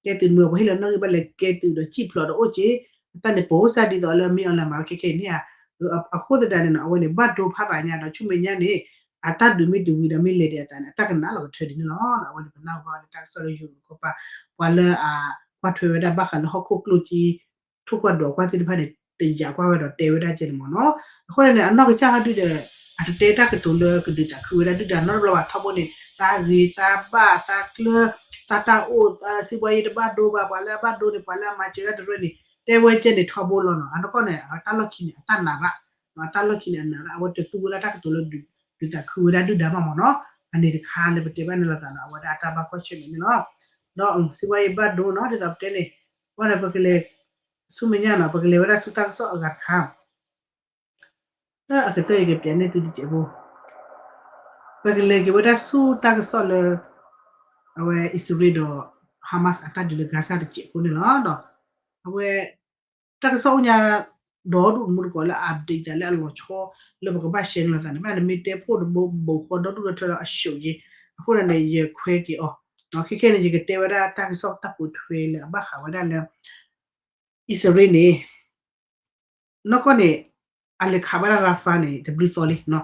ကဲသုးတမုာ် ပှၤဟ့ၣ်လီၤနီၣ်ဂံၢ်ဘၣ်လဲၤကဲသုးဒီးစံၣ်ဖျိးဒီးအိၣ်က့ၤ အတၢ်န့ၣ်ပိာ်စၢ်ဒ်သိးလၢမ့ၢ်အီၤလၢမၤဝဲခဲခဲအံၤန့ၣ်ဧါ. အဃိသတးန့ၣ်နီၤ အဝဲန့ၣ် ဘၣ်ဒိဖးရၤညါဒီးဆူမဲာ်ညါန့ၣ် အတၢ်ဒုးမ့ၢ်တဝံၤဒီးမ့ၢ်လဲၤဒံးအသးန့ၣ် အတၢ်ကနၣ်လီၤကထၢဒ်န့ၣ်လီၤ. အဝဲန့ၣ်ပနၢ်ဟူဘၣ်လၢတၢ်ကစီၣ်လၢယူၤကီၢ်ပၤ ပှၤလၢအကွၢ်ထွဲဝဲဒၣ်ဘၣ်ဃးလၢဟီၣ်ခိၣ်ကျိၣ်စ့ ထိၣ်ကွၢ်ဒွးကွၢ်သ့ၣ်တဖၣ်န့ၣ် တယာ်ကွၢ်ဝဲဒီးတဲဝဲဒၣ်ကဲန့ၣ်မ့ၢ်နီၤ. အဃိန့ၣ်န့ၣ် အနီၢ်ကစၢ်ဟီဒုဒီး အတတဲတၢ်ကတိၤလၢကဒုးသးခုဝဲဒၣ်ဒုၣ်ဒါနီတဘျီဘၣ် ထီဘိန့ၣ် သးဂ့ၤသးဘၣ်သးကျၢ သးတၢ်အိၣ် သးစီးပွားရေးတဘၣ်ဒိဘၣ် ပှၤလၢအဘၣ်ဒိန့ၣ် ပှၤလၢအမၤစၢၤဒၣ်တရၢန့ၣ် တဲဝဲကဲန့ၣ်ထီဘိလီၤနီၤ. အနီၢ်ကီၢ်န့ၣ် အတၢ်လီၢ်ခံန့ၣ် အတၢ်နာ်ရၣ် အတၢ်လီၢ်ခံန့ၣ် အနာ်ရၣ် အဝဲတသူဝဲဒၣ်တၢ်ကတိၤလၢ ဒုးသးခုဝဲဒၣ်ဒုၣ်ဒါဘၣ်မ့ၢ်နီၤ. အန့ၣ်တခါလၢပတဲဘၣ်န့ၣ်လိာ်သးနီၤ အဝဲဒၣ်အတၢ်ဘၣ်ကွၢ်ဆၢၣ်မဲာ်န့ၣ်လီၤ. ဒီး စီးပွာ်ယံၤဘၣ်ဒိနီၤ ဒ်သိးပတဲန့ၣ် ဝဲန့ၣ်ပကလဲၤ ဆူမဲာ်ညါနီၤ ပကလဲၤဝဲဒၣ်ဆူတၢ်ကစီၣ်အဂၤတခါ လၢအကတၢၢ်ယကပျးန့ၢ်သုတစဲးဖိ ပကလဲၤက့ၤဝဲဒၣ်ဆူတၢ်ကစီၣ်လၢ အဝဲအံၣ်စရ့လးဒီး Hamas အတၢ်ဒုးလၢ Gaza တစဲးဖိန့ၣ်လီၤ. ဒီး အဝဲ တၢ်ကစီၣ်အိၣ်ညါ ဒီဒူၣ်မူတကိးလၢ update သးလၢအလီၤဆီ လၢပကဘၣ် share န့ၣ်လိာ်သးန့ၣ် မ့ၢ်နမ့ၢ်တဲဖိတဘိဘိဃီဒီဒူၣ်ဒီထၢဒီး အရှုံးယဲ အဃိန့ၣ်န့ၣ် ယခွဲက့ၤအီၤ ခဲခဲန့ၣ် ယကတဲဝဲဒၣ်တၢ်ကစီၣ်တၢ်ပိာ်ထွဲလၢအဘၣ်ဃးဝဲဒၣ်လၢ အံၣ်စရ့လးန့ၣ် နီၢ်ကီၢ်န့ၣ် အလဲၤခးဝဲဒၣ် Rafah န့ၣ် တဘျုးသီလံ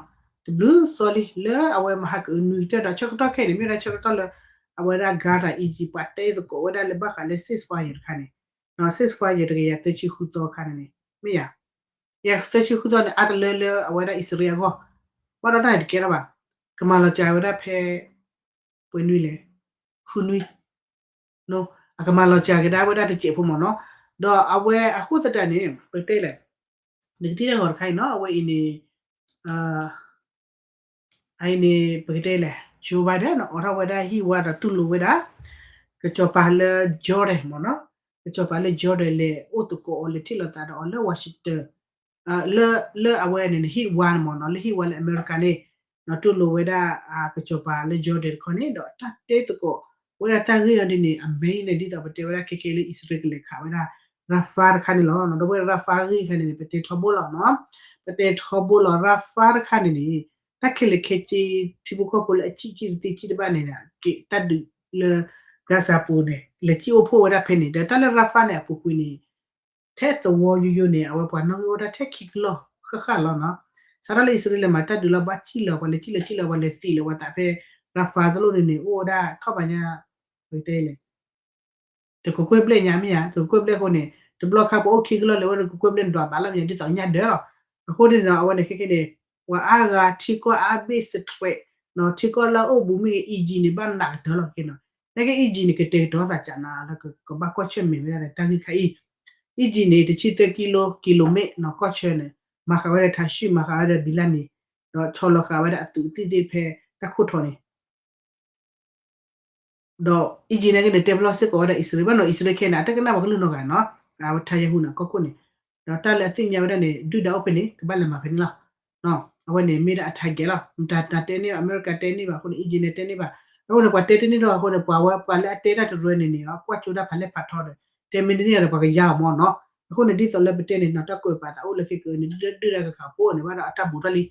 တဘျုးသီလံ လၢအဝဲမဟါကအုနွံကတၢၢ်ဒီး ဆၢကတီၢ်ခဲအံၤန့ၣ် မ့ၢ်ဝဲဒၣ်ဆၢကတီၢ်လၢ အဝဲဒၣ် Qatar Egypt ပှၤတဲသကိးဝဲဒၣ်လၢဘၣ်ဃးလၢ ceasefire တခါန့ၣ် ceasefire တကယၤသၢဆံဃုသီအခါန့ၣ်န့ၣ် မ့ၢ်ယၤ ယၤသၢဆံဃုသီန့ၣ် အါတလၢလၢအဝဲဒၣ်အံၣ်စရ့လးအဂီၢ် ဘၣ်ဒီးတၢ်န့ၣ်တကဲထီၣ်ဘၣ် ကမၤလီၤစှၤဝဲဒၣ်ဖဲ ပှဲၤနွံလဲၣ် ဃုနွံ အကမၤလီၤစှၤကဒါဝဲဒၣ်တစဲးဖိမ့ၢ်နီၤ ဒီးအဝဲအဃိသတးန့ၣ် ပကတဲလဲၣ် နကထံၣ်တၢ်ဂီၤတခါအံၤနီၤ အဝဲအံၤန့ၣ် အအံၤန့ၣ် ပကတဲလဲၣ် Joe Biden န့ၣ် အိးထီၣ်ဝဲဒၣ်ဟံၣ်ဝါဒီးတူၢ်လိာ်ဝဲဒၣ် ကစီၤပၤလၢ Jordan မ့ၢ်နီၤ ကစီၤပၤလၢ Jordan လဲၤအိၣ်သကိးအီၤလဲၤထံၣ်လိာ်သးဒီးအီၤလၢ Washington လၢ လၢအဝဲန့ၣ်န့ၣ် ဟံၣ်ဝါန့ၣ်မ့ၢ်နီၤ လၢဟံၣ်ဝါလၢအမဲရကၤန့ၣ် နီၤ တူၢ်လိာ်ဝဲဒၣ် ကစီၤပၤလၢ Jordan တခီန့ၣ် ဒီးတၢ်တဲသကိးဝဲဒၣ်တၢ်ဂ့ၢ်အီၤဒ်န့ၣ် အမဲန့ၣ် ဒ်သိးပတဲဝဲဒၣ်ခဲခဲလၢအံၣ်စရ့လးကလဲၤခးဝဲဒၣ် Rafah တခါန့ၣ်လီၤ. ဒီးဝဲ Rafah ဂ့ၢ်တခါန့ၣ်န့ၣ် ပတဲထီဘိလီၤနီၤ ပတဲထီဘိလီၤ Rafah တခါန့ၣ်န့ၣ် တၢ်ခဲလၢာ်ခဲဆ့ ထံဖိကီၢ်ဖိလၢအဆံၣ်ဆံၣ်တသ့ဆံၣ်တဘၣ်န့ၣ် က့ၤတၢ်ဒုးလၢ Gaza ပူၤန့ၣ် လဲၤစံၣ်အိၣ်ဖှိၣ်ဝဲဒၣ်ဖဲန့ၣ် ဒီးတၢ်လၢ Rafah န့ၣ် အပူၤကွံာ်န့ၣ် ထဲသဝီယိယိန့ၣ် အဝဲပှၤနီၣ်ဂံၢ်အိၣ်ဒၣ်ထဲခံကလီၢ်ဃၣ်ဃၣ်လီၤနီၤ. စးထီၣ်လၢအံၣ်စရ့လးမၤတၢ်ဒုးလီၤ ဘၣ်စံၣ်လီၤ ပှၤလဲၤစံၣ်လီၤစံၣ်လီၤ ပှၤလဲၤသံးလီၤ ပှၤသးဖဲ Rafah တလိၣ်န့ၣ်န့ၣ် အိၣ်ဝဲဒၣ်ထီၣ်ဘၣ်ညါ ပကတဲလဲၣ် တကကွဲၢ်ဘျဲၣ်ညါမ့ၢ်ဧါ တကကွဲၢ်ဘျဲၣ်အဃိန့ၣ် တဘျီခါပှၤအိၣ်ခံကလီၢ်လဲၤဝဲဒၣ် တကကွဲၢ်ဘျဲၣ်န့ၣ် ဒွးဘးလီၤမ့ၢ်ဧါ ဒ်သိးညါဒၢးလီၤ. အဃိန့ၣ်နီၤ အဝဲန့ၣ်ခဲကနံၣ်န့ၣ် ပှၤအါဂၤထံကီၢ်အါဘ့ၣ် stress နီၤ ထံကီၢ်လၢအအိၣ်ဘူးမ့ၢ်ဂ့ၤ Egypt န့ၣ် ဘၣ်နးကတၢၢ်လီၤခဲကနံၣ်နီၤ. နာ်က့ Egypt န့ၣ် ကတဲာ်ကတီၤသးကနၤလၢကဘၣ်ကွၢ်ဆၢၣ်မဲာ်ဝဲဒၣ်ဒီးတၢ်ဂ့ၢ်တခါအံၤ Egypt န့ၣ် တဆံသၢကံလိ ကံလိမ့ၣ်နီၤ ကီၢ်ဆၢန့ၣ် မၤဃာ်ဝဲဒၣ် Trump မၤဃာ်ဝဲဒၣ် Bill န့ၣ် ဒီးဆီလီၤဃာ်ဝဲဒၣ်အသုးသ့ၣ်သ့ၣ်ဖဲတၢ်ခိၣ်ထီန့ၣ် ဒီး Egypt နာ်က့န့ၣ် တဲပလီၢ်စ့ၢ်ကီးဝဲဒၣ်အံၣ်စရ့လး ဘၣ်နီၤ အံၣ်စရ့လးခဲအံၤန့ၣ် အတကနၣ်ပှၤကလုၢ်နီတဂၤနီၤ အဝဲ Netanyahu န့ၣ် ကီၢ်ခိၣ်န့ၣ် ဒီးတၢ်လၢအသ့ၣ်ညါဝဲဒၣ်န့ၣ် ဒုၣ်ဒါအိၣ်ဖဲန့ၣ် ကဘၣ်လဲၤမၤဖဲန့ၣ်လီၤ. အဝဲန့ၣ်မ့ၢ်ဒၣ်အ target လီၤ. မတၤတၢ်တဲန့ၢ်ဘၣ် အမဲရကၤတဲန့ၢ်ဘၣ်အဃိန့ၣ် Egypt န့ၣ်တဲန့ၢ်ဘၣ်. အဃိန့ၣ် ပှၤတဲတန့ၢ်ဒီးအဃိန့ၣ် ပှၤဝဲပှၤလၢအတဲတၢ်တရၢန့ၣ်န့ၣ် ကွၢ်ကၠိတၢ်ဖးလဲၢ်ဖးထီဒီး တဲမ့ၢ်တန့ၢ်ဒီးပှၤကယါအီၤမ့ၢ်နီၤ. အဃိန့ၣ် ဒ်သိးလၢပတဲန့ၣ်နီၤ တၢ်ကွဲးပာ်သးအိၣ်လၢခဲကနံၣ်န့ၣ် ဒုၣ်ဒါကခးဖိန့ၣ် ဘၣ်ဒီးအတၢ်ဘူးထီၣ်လံ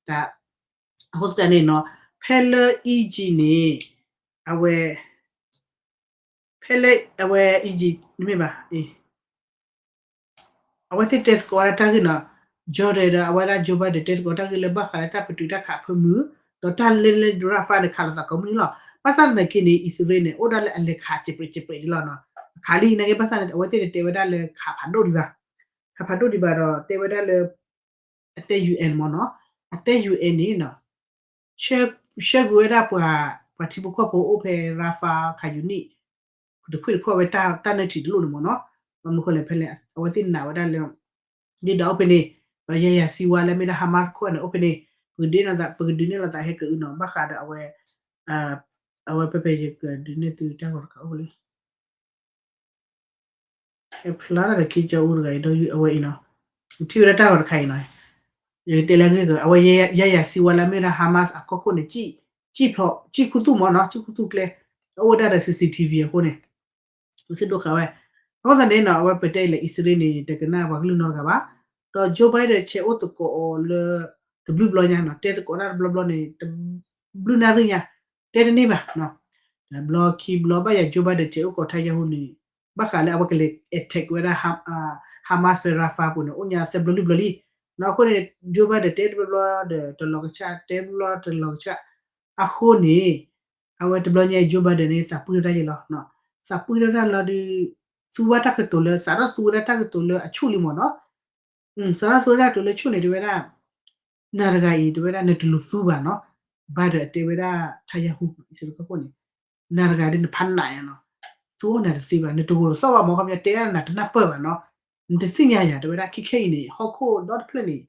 တၢ် အဃိသတးန့ၣ်နီၤ ဖဲလၢ Egypt န့ၣ် အဝဲ ဖဲလၢ အဝဲ Egypt မ့ၢ်ဘၣ် အဝဲသ့ၣ်တဲသကိးဝဲဒၣ်တၢ်ဂ့ၢ်နီၤ Jordan ဒီးအဝဲဒၣ် Joe Biden တဲသကိးတၢ်ဂ့ၢ်လၢဘၣ်ဃးလၢတၢ်ပတုာ်တၢ်ခးအဖၢမုၢ် ဒီးတၢ်လၢလၢ Rafah န့ၣ် ခးလိာ်သးကိးမုၢ်နံၤလီၤ. ဘၣ်ဆၣ်သနာ်က့န့ၣ် အံၣ်စရ့လးန့ၣ် အိၣ်ဒၣ်လၢအလဲၤခးစံးပြ့းစံးပြ့းဒ်လီၤနီၤ. အခးလံနာ်က့ ဘၣ်ဆၣ်န့ၣ် အဝဲသ့ၣ်န့ၣ်တဲဝဲဒၣ်လၢခးဖးဒိၣ်ဒံးဘၣ် ခးဖးဒိၣ်ဒံးဘၣ်ဒီး တဲဝဲဒၣ်လၢ အတဲ UN မ့ၢ်နီၤ အတဲ UN န့ၣ်နီၤ ဆှၢကွံာ်ဝဲဒၣ်ပှၤ ပှၤထံဖိကီၢ်ဖိအိၣ်ဖဲ Rafah Khan Younis တခွ့ၣ်တခီၣ်ဝဲတၢ်နၢထံၣ်တလိၣ်န့ၣ်မ့ၢ်နီၤ. ဘၣ်မနုၤဃိလဲၣ် ဖဲလဲၣ် အဝဲသ့ၣ်နာ်ဝဲဒၣ်လၢ ဒုၣ်ဒါအိၣ်ဖဲန့ၣ် ဒီး Yahya Sinwar လၢမ့ၢ်ဒၣ် Hamas ခိၣ်န့ၣ် အိၣ်ဖဲန့ၣ် ပကဒုးန့ၢ်လီၤသး ပကဒုးန့ၢ်လီၤသးဟဲကအုနီၤ ဘၣ်ဃးဒီးအဝဲ အဝဲဖဲဖဲယကဒုးန့ၢ်သုတၢ်ဂီၤတခါအိၣ်လံ ဖျါထီၣ်ဒီး Kim Jong Un တဂၤအံၤ ဒီးအဝဲအံၤနီၤ ထံၣ်ဝဲဒၣ်တၢ်ဂီၤတခါအံၤနီၤ ယကတဲလၢအဂ့ၢ်က အဝဲ Yahya Sinwar လၢမ့ၢ်ဒၣ် Hamas အကီၢ်ခိၣ်န့ၣ် စံၣ်ဖျိး စံၣ်ခူသူၣ်မ့ၢ်နီၤ စံၣ်ခူသူၣ်ကျဲ အအိၣ်ဝဲဒၣ်ဒီး CCTV အဃိန့ၣ် သုဒိၣ်ဃာ်ဝဲ အဃိသတးန့ၣ်နီၤ အဝဲပတဲလၢအံၣ်စရ့လးန့ၣ် တကနၣ်ပှၤကလုၢ်နီတဂၤဘၣ် ဒီး Joe Biden ဆဲးအိၣ်သကိးအီၤလၢ တဘျုးဘျီညါနီၤ တဲသကိးတၢ်တဘျီဘျီန့ၣ် တဘျုးနၣ်ရံၣ်ညါ တဲတန့ၢ်ဘၣ် တဘျီခံဘျီဘၣ်ယၤ Joe Biden ဆဲးအိၣ်ကိး Netanyahu န့ၣ် ဘၣ်ဃးလၢအဝဲကလဲၤ attack ဝဲဒၣ် Hamas ဖဲ Rafah ပူၤန့ၣ် အိၣ်ညါသၢဘျီလွံၢ်ဘျီလံ နီၤ အဃိန့ၣ် Joe Biden တဲတဘျီဘျီဒီးတလီၤကဆှၣ် တဲတဘျီတလီၤကဆှၣ် အဃိန့ၣ် အဝဲတဘျီညါ Joe Biden န့ၣ် သးပှၢ်ထီၣ်တၢ်ယဲလီၤ သးပှၢ်ထီၣ်တၢ်လီၤဒီး သူဝဲတၢ်ကတိၤလၢ စးထီၣ်သူဝဲဒၣ်တၢ်ကတိၤလၢအဆူၣ်လံမ့ၢ်နီၤ စးထီၣ်သူဝဲဒၣ်ကတိၤလၢဆူၣ်န့ၣ် တဲဝဲဒၣ် နၤတဂၤအံၤ တဲဝဲဒၣ် နတလူၤသူဘၣ်နီၤ Biden တဲဝဲဒၣ် Netanyahu အံၣ်စရ့လးကီၢ်ခိၣ်န့ၣ် နၤတဂၤဒ်နဖးနးယါနီၤ သူအိၣ်နၤတသ့ဘၣ် နတဂိာ်တသီၣ်ဘၣ်မ့ၢ် ခီပညီတဲနၤတနၢ်ပၢၢ်ဘၣ်နီၤ နတသ့ၣ်ညါယၤ တဲဝဲဒၣ် ခဲခဲအံၤန့ၣ် ဟီၣ်ခိၣ်ဒီတဖျၢၣ်န့ၣ်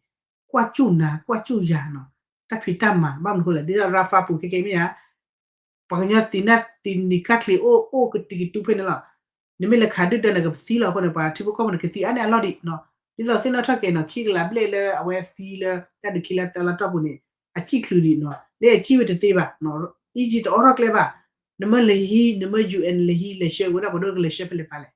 ကွၢ်ကၠူၣ်နၤ ကွၢ်ကၠူၣ်ယၤနီၤ တၢ်ဖံးတၢ်မၤ ဘၣ်မနုၤဃိလဲၣ် ဒ်သိး Rafah ပူၤခဲခဲအံၤမ့ၢ်ဧါ ပှၤကညီသံနၢ်သံနံၤကၢ်ချံးအိၣ်အိၣ်ကတံၤကတူဖဲန့ၣ်လီၤ. နမ့ၢ်လဲၤခးဒုၣ်ဒါန့ၣ် ကပသံလီၤအဃိန့ၣ် ပှၤထံဖိကီၢ်ဖိန့ၣ် ကသံအါန့ၢ်အလီၢ်ဒံးနီၤ. ဒ်သိးသ့ၣ်နီၣ်ထီၣ်က့ၤနီၤ ခံကလးဘျဲၣ်လၢအဝဲသံလၢတၢ်ဒုးခံလါသၢလါတီၢ်ပူၤန့ၣ် အစံၣ်ချုးဒံးနီၤ လၢအစံၣ်ဝဲတသ့ဘၣ်နီၤ အံၣ်စရ့လးတအိးထီၣ်ကျဲဘၣ် နမ့ၢ်လဲၤဟံး နမ့ၢ် UN လဲၤဟံး လဲၤဆှၢဝဲဒၣ်ပှၤဒိၣ်ကလဲၤဆှၢဖဲလဲၣ်ပၢ်လဲၣ်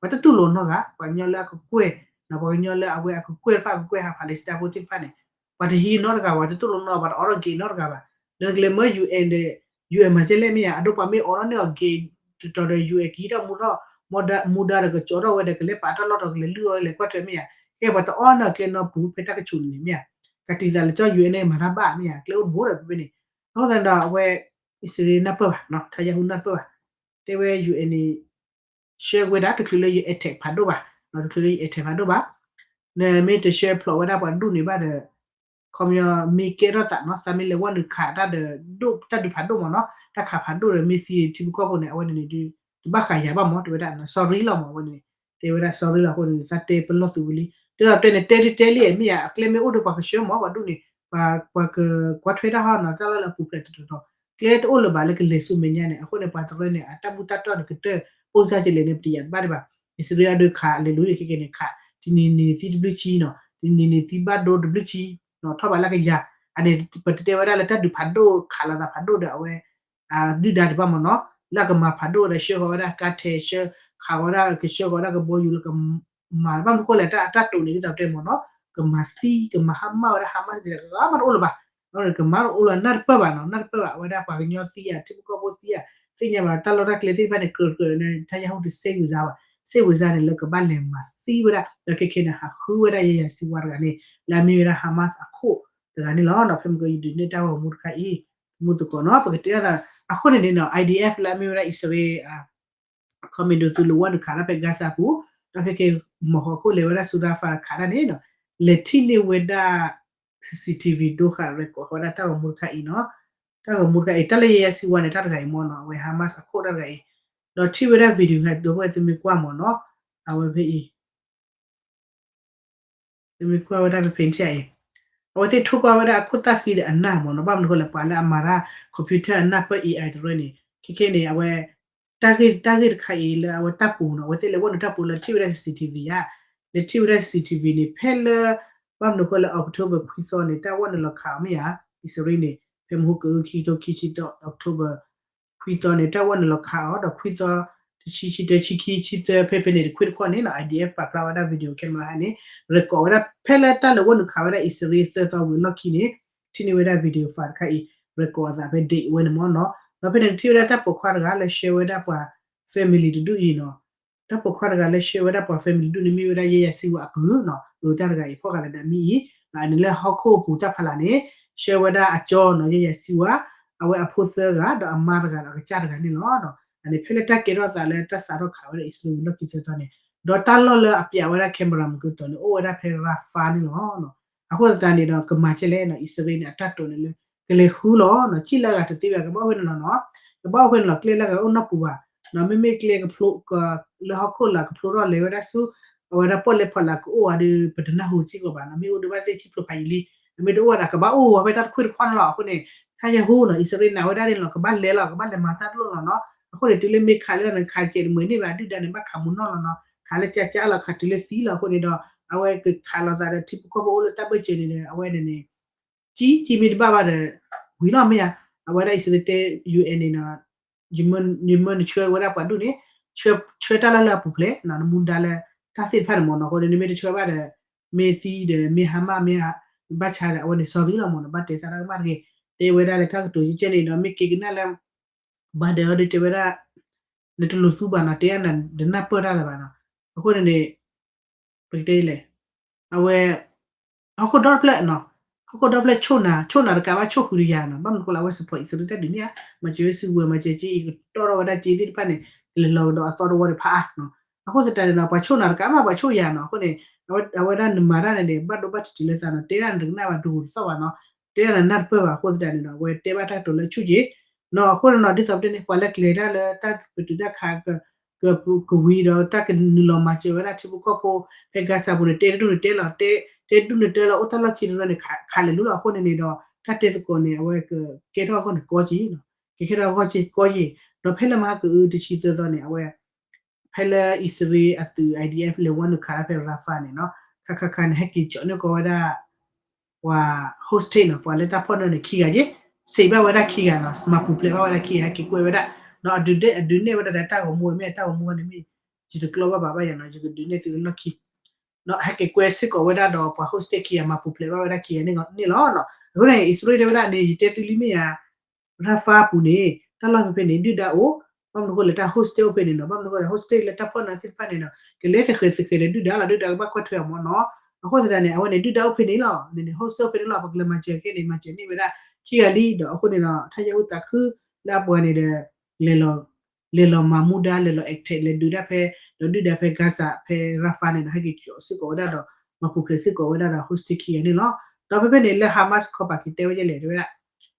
ပှၤတတူၢ်လိာ်နီတဂၤ ပှၤကညီလၢအကကွဲၢ် ပှၤကညီလၢအဝဲအကကွဲၢ်တဖၣ်အကကွဲၢ်ဟးဖးလၢစတၢ်ဖိသ့ၣ်တဖၣ်န့ၣ် ပှၤတဟံးနီတဂၤ ပှၤတတူၢ်လိာ်နီတဂၤ ပှၤတအိးထီၣ်က့ၤနီတဂၤဘၣ် လၢနကလဲၤမၢ UN ဒီး UN မၤကဲလဲၣ်မ့ၢ်ဧါ အဒိပှၤမ့ၢ်အိးထီၣ်န့ၢ်အီၤက့ၤ တတီၤဒီး UN ကဟံးထီၣ်မူထီၣ် မူဒါဒီးကကၠီထီၣ်ဝဲဒီးကလဲၤပာ်တၢ်လီၢ်ဒီးကလဲၤလုၢ်အီၤလဲၤကွၢ်ထွဲမ့ၢ်ဧါ ကဲပှၤတအိးန့ၢ်အီၤကျဲနီပူၤဖဲတၢ်ကဆူးန့ၣ်မ့ၢ်ဧါ ကတံာ်သးလၢကၠီ UN န့ၣ် မၤတၢ်ဘၣ်မ့ၢ်ဧါ ကျဲအိၣ်တဘိဒီးဖဲဖဲန့ၣ် အဃိသတးဒီးအဝဲ အံၣ်စရ့လးနၢ်ပၢၢ်ဘၣ် Netanyahu နၢ်ပၢၢ်ဘၣ် တဲဝဲ UN န့ၣ် ဆှၢဝဲဒၣ်တချုးလၢယ attack ဖးဒိၣ်ဘၣ် တချုးလၢယ attack ဖးဒိၣ်ဘၣ် နမ့ၢ်တဆှၢဖျိးဝဲဒၣ်ပှၤဒူၣ်န့ၣ်ဘၣ်ဒီး ခီပညီမ့ၢ်ကဲထီၣ်သးနီၤ သးမ့ၢ်လဲၤဝဲနုာ်ခးတၢ်ဒီး ဒိၣ်တၢ်ဒုးဖးဒိၣ်မ့ၢ်နီၤ တၢ်ခးဖးဒိၣ်ဒီးမ့ၢ်သံထံဖိကီၢ်ဖိန့ၣ် အဝဲန့ၣ်န့ၣ်ဒုး တဘၣ်ဃးယၤဘၣ်မ့ၢ် တဲဝဲဒၣ် sorry လီၤမ့ၢ် အဝဲန့ၣ် တဲဝဲဒၣ် sorry လီၤအဃိန့ၣ် သးတဲပလီၢ်သုးဝံၤလံ ဒ်သိးတဲန့ၣ် တဲဒုးတဲလံမ့ၢ်ဧါ အကျဲမ့ၢ်အိၣ်ဒီးပှၤကဆှၢမ့ၢ် ပှၤဒူၣ်န့ၣ် ပှၤကကွၢ်ထွဲတၢ်ဟီနီၤ တၢ်လီၢ်လၢအပူၤဖျဲးတတီၤတီၤ ကျဲတအိၣ်လၢၤဘၣ်လၢကလဲၤဆူမဲာ်ညါန့ၣ် အဃိန့ၣ် ပှၤတရၢန့ၣ် အတၢ်ဘူၣ်တၢ်တီၢ်န့ၣ် ကတၢၢ် ပိၢ်စၢ်ကလဲၣ်န့ၣ် ပတယာ်တဘၣ်ဒံးဘၣ် အံၣ်စရ့လးဒုးခးလဲၤလူၤန့ၣ် ခဲကနံၣ်န့ၣ်ခး တနံၤန့ၣ်သံတဘျုးဆံနီၤ တနံၤန့ၣ်သံဘၣ်ဒိတဘျုးဆံ ထီၣ်ဘးလၢကယၤ အန့ၣ် ပတတဲဝဲဒၣ်လၢတၢ်ဒုးဖးဒိၣ်ခးလိာ်သးဖးဒိၣ်ဒီးအဝဲ ဒုၣ်ဒါတဖၣ်မ့ၢ်နီၤ လၢအကမၤဖးဒိၣ်ဒီးဆှၢဃီၤဝဲဒၣ်ကါထဲးဆှၢ ခးဃီၤဝဲဒၣ်ကဆှၢဃီၤဝဲဒၣ်ကဘီယူၤလၢကမၤ ဘၣ်မနုၤဃိလဲၣ် တၢ်အတၢ်တိာ်န့ၣ် ဒ်သိးပတဲမ့ၢ်နီၤ ကမၤသံ ကမၤဟါမၢ်ဝဲဒၣ် Hamas ဒ်လဲၣ် ကမၤတအိၣ်လၢၤဘၣ် ကမၤတအိၣ်လၢၤ နၢ်တပၢၢ်ဘၣ်နီၤ နၢ်တပၢၢ်ဘၣ် အဝဲဒၣ်ပှၤကညီသံဧါ ထံဖိကီၢ်ဖိသံဧါ သ့ၣ်ညါဘၣ်တၢ်လီၢ်တၢ်ကျဲသ့ၣ်တဖၣ်န့ၣ် ကြၢးကြၢးန့ၣ် ထါယဟူတစ့ဝံၤစါဘၣ်, စ့ဝံၤစါန့ၣ် လၢကဘၣ်လဲၤမၤသံဝဲဒၣ် ဒီးခဲခဲန့ၣ် ဟးဃုဝဲဒၣ် ယဲယၤစံဝါတဂၤန့ၣ် လၢအမ့ၢ်ဝဲဒၣ် Hamas အခိၣ်တဂၤန့ၣ်လီၤ. ဒီးဖဲမုၢ်ကယဒုးနဲၣ်တၢ်ဂီၤမူတခါအံၤ သမူသကိးနီၤ ပကတဲအသး အဃိန့ၣ်န့ၣ်နီၤ IDF လၢအမ့ၢ်ဝဲဒၣ်အံၣ်စရ့လး commando သုးလၢဝဲနုာ်ခးတၢ်ဖဲ Gaza ပူၤ, ဒီးခဲခဲ မီၢ်ဟီၣ်ခိၣ်လဲၤဝဲဒၣ်ဆူ Rafah တခးတၢ်န့ၣ်နီၤ လဲၤထံၣ်န့ၢ်ဝဲဒၣ် CCTV ဒိဃာ် record ဃီဝဲဒၣ်တၢ်ဂီၤမူတခါအံၤနီၤ, တၢ်ဂီၤမူတခါအံၤ တၢ်လၢယဲယၤစံဝါန့ၣ် တၢ်တဂၤအံၤမ့ၢ်နီၤ အဝဲ Hamas အခိၣ်တၢ်တဂၤအံၤ, ဒီးထံၣ်ဝဲဒၣ် video ဟဲဒိဖဲသုမ့ၢ်ကွၢ်မ့ၢ်နီၤ, အဝဲဖဲအံၤ သုမ့ၢ်ကွၢ်ဝဲဒၣ်ဖဲဖဲန့ၣ်အံၤ, အဝဲသ့ၣ်ထိၣ်ကွၢ်ဝဲဒၣ်အခိၣ်သၣ်ဃံဒီးအနၢ်မ့ၢ်နီၤ, ဘၣ်မနုၤဃိလဲၣ် ပှၤလၢအမၤတၢ် computer အနၢ်ပၢၢ် AI တရၢန့ၣ် ခဲခဲန့ၣ် အဝဲ တၢ်ဂ့ၢ်တၢ်ဂ့ၢ်တခါအံၤလၢအဝဲတၢ်ပူၤနီၤ အဝဲသ့ၣ်လဲၤဝဲနုာ်တၢ်ပူၤလၢထံၣ်ဝဲဒၣ် CCTV ဧါ, လဲၤထံၣ်ဝဲဒၣ် CCTV န့ၣ် ဖဲလၢ ဘၣ်မနုၤဃိလၢ October ခွံသီန့ၣ် တၢ်ဝဲနုာ်လီၤခးအီၤမ့ၢ်ဧါ, အံၣ်စရ့လးန့ၣ် ဖဲမဟါက ခံကထိခံဆံတၢ October ခွံသီန့ၣ် တၢ်ဝဲနုာ်လီၤခးအီၤ ဒီးခွံသီ တဆံ ဆံတၢ ဆံခံ ဆံသၢ ဖဲဖဲန့ၣ် တခွံတခီန့ၣ်နီၤ IDF ပာ်ဖျါဝဲဒၣ် video camera ဟဲန့ၣ် record ဝဲဒၣ် ဖဲလၢတၢ်လဲၤဝဲနုာ်ခးဝဲဒၣ် အံၣ်စရ့လးသၢသီဝံၤအလီၢ်ခံန့ၣ် ထံၣ်န့ၢ်ဝဲဒၣ် video file တခါအံၤ record အသးဖဲ date ဝဲန့ၣ်မ့ၢ်နီၤ, ဒီးဖဲန့ၣ်ထံၣ်ဝဲဒၣ်တၢ်ပိာ်ခွါတဂၤလၢ share ဝဲဒၣ်ပှၤ family တဒူၣ်အံၤနီၤ, တၢ်ပိာ်ခွါတဂၤလၢ share ဝဲဒၣ်ပှၤ family တဒူၣ်န့ၣ် မ့ၢ်ဝဲဒၣ်ယဲယၤစံဝါအပုၢ်နီၤ, အတၢ်တဂၤအံၤဖီၣ်ဃာ်လၢဒၣ်မံအံၤ, အန့ၣ်လၢဟီၣ်ခိၣ်ပူၤတၢ်ဖးလၢ်န့ၣ် share ဝဲဒၣ်အကၠီနီၤ ယဲယၤစံဝါ, အဝဲအဖိသၢဂၤ ဒီးအမါတဂၤဒီးအကစၢ်တဂၤန့ၣ်လီၤ. အန့ၣ်ဖဲလၢတၢ်ကဲထီၣ်သးလၢတၢ်စးထီၣ်ခးဝဲဒၣ်အံၣ်စရ့လးဝံၤလီၢ်ခံသၢသီန့ၣ်, ဒီးတၢ်လီၢ်လၢအပျးဝဲဒၣ် camera မုၢ်ကတီၤန့ၣ် အိၣ်ဝဲဒၣ်ဖဲ Rafah န့ၣ်လီၤ. အဃိသတးန့ၣ်ဒီး ကမၤကဲလဲၣ်နီၤ အံၣ်စရ့လးန့ၣ် အတၢ်တိာ်န့ၣ်လၢ ကလဲၤဃုလီၤနီၤ, ကံၣ်လၢအဂၤတသ့ဘၣ် ကဘၣ်အိၣ်ဖဲန့ၣ်လီၤနီၤ, ကဘၣ်အိၣ်ဖဲန့ၣ်လီၤ ကျဲလၢအဂၤအိၣ်နီၢ်ပူၤဘၣ်, မ့မ့ၢ်ကျဲကဖျိ လၢဟီၣ်ခိၣ်လၢကဖျိထီၣ်လဲၤဝဲဒၣ်ဆူ အဝဲဒၣ်ပီၣ်လဲၣ်ဖီလာ်ကအိၣ်ဧါဒီး ပတနၢ်ဟူစ့ၢ်ကီးဘၣ်နီၤ, မ့ၢ်အိၣ်ဒီးဘၣ်သ့ၣ်ဆံၣ်ဖျိဖးယံာ်လံ, အမ့ၢ်တအိၣ်ဘၣ်ဒီး ကဘၣ်အိၣ်ဝဲဖဲတၢ်တခွံၣ်တခီၣ်န့ၣ်လီၤ. အဃိန့ၣ် ထါယဟူနီၤ အံၣ်စရ့လးနာ်ဝဲဒၣ်န့ၣ်လီၤ ကဘၣ်လဲၤလီၤ ကဘၣ်လဲၤမၤတၢ်တလိၣ်လီၤနီၤ, အဃိန့ၣ် တုၤလၢမ့ၢ်ခးလၢန့ၣ် ခးစဲးတမှဲၤန့ၢ်ဘၣ် ဒုၣ်ဒါန့ၣ် ဘၣ်ခးမူနီၢ်လီၤနီၤ, ခးလၢကၠါကၠါလီၤ ခးတုၤလၢသံလီၤ. အဃိန့ၣ်ဒီး အဝဲကခးလိာ်သးဒီးထံဖိကီၢ်ဖိအိၣ်လၢတၢ်ဘၢၣ်စၢၤန့ၣ်ဒီး အဝဲန့ၣ်န့ၣ် ကံကံမ့ၢ်တဘၣ်ဘၣ်ဒီး ဝံၤလီၤမ့ၢ်ဧါ, အဝဲဒၣ်အံၣ်စရ့လးတဲ UN န့ၣ်နီၤ, ယမၢနဆှၢဝဲဒၣ်ပှၤဒူၣ်န့ၣ် ဆှၢတၢ်လၢလၢအပူၤဖျဲးနီၤ, နမူဒါလၢ တၢ်သ့ၣ်တဖၣ်န့ၣ်မ့ၢ်နီၤ, အဃိန့ၣ် နမ့ၢ်တဆှၢဘၣ်ဒီး မ့ၢ်သံဒီး မ့ၢ်ဟါမၢ် မ့ၢ်ဘၣ်ဆါဒီး အဝဲန့ၣ် sorry လီၤမ့ၢ်နီၤ, ဘၣ်တဲသးတၢ်ကမၣ်တဂ့ၤ, တဲဝဲဒၣ်လၢတၢ်ကတိၤကဲကဲန့ၣ်ဒီး မ့ၢ်က့ၤကနၣ်လၢ ဘၣ်ဒဲးအီၤဒုးတဲဝဲဒၣ် နတလူၤသူဘၣ်နီၤ, တဲနၤတနၢ်ပၢၢ်တၢ်လၢၤဘၣ်နီၤ, အဃိန့ၣ်န့ၣ် ပကတဲလဲၣ်, အဝဲ ဟီၣ်ခိၣ်ဒီဖျၢၣ်နီၤ, ဟီၣ်ခိၣ်ဒီဖျၢၣ်ဆိၣ်နၤ ဆိၣ်နၤတကးဘၣ်ဆိၣ်ဃုာ်တယၤနီၤ, ဘၣ်မနုၤဃိလၢအဝဲ support အံၣ်စရ့လးတၢ်ဒုးန့ၣ်ဧါ, မၤစၢၤဝဲစုကဝဲၤ မၤစၢၤက့အံၤ ကတီၢ်ထီၣ်ဝဲဒၣ်က့သ့ၣ်တဖၣ်န့ၣ် ကလဲၤလီၤကဒီးအသီတဝီတဖးအါနီၤ, အဃိသတးန့ၣ်ဒီး ပှၤဆိၣ်နၤတကးဘၣ် ပှၤဆိၣ်ယၤနီၤ, အဃိန့ၣ် အဝဲဒၣ်နမၤတၢ်န့ၣ်န့ၣ် ဘၣ်ဒိဘၣ်ထံးတံၢ်လၢသးနီၤ, တဲဒၣ်နတကနၣ်ဘၣ်တဂိာ်တသီၣ်ဘၣ်နီၤ, တဲဒၣ်နနၢ်တပၢၢ်ဘၣ် အဃိသတးန့ၣ်ဒီး အဝဲတဲဘၣ်တၢ်ကတိၤလၢဆူၣ်က့ၤနီၤ, အဃိန့ၣ်နီၤ ဒ်သိးပတဲန့ၣ် ပှၤလၢကလဲၤတၢ်လၢတၢ်ပတုာ်တၢ်ခး ကဝံၤဒီးတၢ်ကနုာ်လီၤမၤစၢၤဝဲဒၣ်ထံဖိကီၢ်ဖိ ဖဲ Gaza ပူၤန့ၣ် တဲတဒူၣ်န့ၣ်တဲလီၤ, တဲတဒူၣ်န့ၣ်တဲလီၤ အိၣ်တၢ်လီၢ်ခံတရၢန့ၣ် ခးလဲၤလိၤလီၤ, အဃိန့ၣ်န့ၣ်ဒီး တၢ်တဲသကိးန့ၣ် အဝဲကကဲထီၣ်အဂီၢ်န့ၣ်ကီက့ၤ, ကကဲထီၣ်အဂီၢ်ကီက့ၤ, ဒီးဖဲလၢမဟါကအုတဆံသၢသီန့ၣ် အဝဲ ဖဲလၢအံၣ်စရ့လးအသုး IDF လဲၤဝဲနုာ်ခးတၢ်ဖဲ Rafah န့ၣ်နီၤ, ခါခါခါန့ၣ် ဟဲက့ၤကၠီၤန့ၢ်ကီးဝဲဒၣ် ပှၤ hostage နီၤ, ပှၤလၢတၢ်ဖီၣ်န့ၢ်န့ၣ်ခံဂၤက့, စံးဘၣ်ဝဲဒၣ်ခံဂၤနီၤ, မၤပူၤဖျဲးဘၣ်ဝဲဒၣ်ခံဂၤ ဟဲက့ၤကွဲးဝဲဒၣ်နီၤ, အဒုးနဲၣ်ဝဲဒၣ်ဒီးတၢ်ဂီၤမူဝဲမ့ၢ်တၢ်ဂီၤမူဝဲန့ၣ်မ့ၢ် ယတကျီဘၣ်ဘၣ်ဘၣ်ယၤနီၤ, ယကဒုးနဲၣ်သုလၢလီၢ်ခံ ဟဲက့ၤကွဲးစ့ၢ်ကီးဝဲဒၣ်ဒီးပှၤ hostage ခံဂၤ မၤပူၤဖျဲးဘၣ်ဝဲဒၣ်ခံဂၤန့ၣ်လီၤ. အဃိန့ၣ် အံၣ်စရ့လးတဲဝဲဒၣ်န့ၣ် ယတဲသုလံမ့ၢ်ဧါ Rafah အပူၤန့ၣ် တၢ်လီၢ်ဖဲဖဲန့ၣ် ဒုၣ်ဒါအိၣ်, ဘၣ်မနုၤအဃိလဲၣ် တၢ် hostage အိၣ်ဖဲန့ၣ်နီၤ, ဘၣ်မနုၤအဃိလဲၣ် hostage လၢတၢ်ဖီၣ်န့ၢ်သ့ၣ်တဖၣ်န့ၣ်နီၤ ကလဲၤသဃဲၤသဃဲၤဒီးဒုၣ်ဒါလီၤ, ဒုၣ်ဒါကဘၣ်ကွၢ်ထွဲအီၤမ့ၢ်နီၤ. အဃိသတးန့ၣ် အဝဲန့ၣ် ဒုၣ်ဒါအိၣ်ဖဲန့ၣ်လီၤ, န့ၣ်န့ၣ် hostage အိၣ်ဖဲန့ၣ်လီၤ, ပကလဲၤမၤစၢၤကဲန့ၣ် မၤစၢၤန့ၢ်ဝဲဒၣ်ခံဂၤလံဒီး အဃိန့ၣ်ဒီး ထါယဟူသးခုလၢအပှၤန့ၣ်ဒီး လဲၤလီၤ လဲၤလီၤမၤမူဒါ လဲၤလီၤ attack လဲၤဒုးဒၣ်ဖဲ ဒီးဒုၣ်ဒါဖဲ Gaza ဖဲ Rafah န့ၣ်ဒီး ဟဲက့ၤကၠီၤစ့ၢ်ကီးဝဲဒၣ်ဒီး မၤပူၤဖျဲးစ့ၢ်ကီးဝဲဒၣ်ဒီး hostage ခံဂၤန့ၣ်လီၤ. ဒီးဖဲဖဲန့ၣ် လၢ Hamas ခီပၤက့ၤတဲဝဲဒ်လဲၣ် တဲဝဲဒၣ်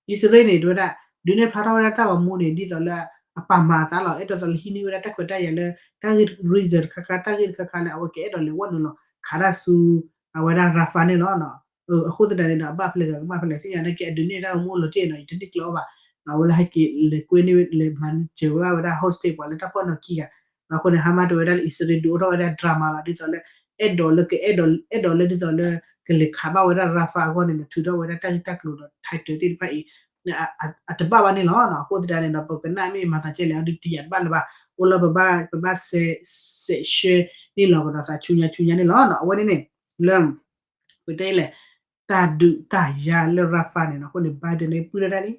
အံၣ်စရ့လးန့ၣ် တဲဝဲဒၣ် ဒုးနဲၣ်ဖျါထီၣ်ဝဲဒၣ်တၢ်ဂီၤမူန့ၣ် ဒ်သိးလၢအပာ်မၤအသးလီၤ, အဲၣ်ဒိးသိးလၢဟံးန့ၢ်ဝဲဒၣ်တၢ်ခွဲးတၢ်ယာ်လၢ တၢ်ဂ့ၢ် reason တခါခါ တၢ်ဂ့ၢ်တခါခါလၢအဝဲကအဲၣ်ဒိးလဲၤဝဲနုာ်လီၤ ခးတၢ်ဆူ အဝဲဒၣ် Rafah န့ၣ်လီၤ. အဃိသတးန့ၣ်ဒီး အဘၣ်ဖဲလဲၣ်ဂ့ၤ ကဘၣ်ဖဲလဲၣ် သ့ၣ်ညါနာ်က့ အဒုးနဲၣ်တၢ်ဂီၤမူအလီၤတံၢ်နီၤ ယတန့ၢ်ကျဲဘၣ်, အဝဲလၢဟဲက့ၤလဲၤကွဲန့ၢ် လဲၤမၤစၢၤဝဲဒၣ် hostage ပှၤလၢတၢ်ဖီၣ်န့ၢ်ခံဂၤ, အဃိန့ၣ် Hamas တဲဝဲဒၣ်လၢ အံၣ်စရ့လးဒုးအိၣ်ထီၣ်ဝဲဒၣ် drama လီၤ, ဒ်သိးလၢ အဲၣ်ဒိးလၢကအဲၣ်ဒိး အဲၣ်ဒိးလၢဒ်သိးလၢ ကလဲၤခးဘၣ်ဝဲဒၣ် Rafah အဂီၢ်န့ၣ် ထုးထီၣ်ဝဲဒၣ်တၢ်ဂ့ၢ်တၢ်ကျိၤဒီး title သ့ၣ်တဖၣ်အံၤ အတဘၣ်ဘၣ်န့ၣ်လီၤ. အဃိသတးန့ၣ်ဒီး ပကနၣ်မ့ၢ်မၤသးကဲလဲၣ် အဒုးတယၤတဘၣ်လၢၤဘၣ်, အိၣ်လၢပဘၣ် ပဘၣ်စဲး စဲးဆှၢန့ၢ်လီၤကဒီးသးဆူညါဆူညါန့ၣ်လီၤ. အဝဲန့ၣ်န့ၣ် လၢ ပတဲလဲၣ် တၢ်ဒုးတၢ်ယၤလၢ Rafah န့ၣ်နီၤ, အဃိန့ၣ် Biden န့ၣ် ပှံၢ်ထီၣ်ဒၣ်လံ,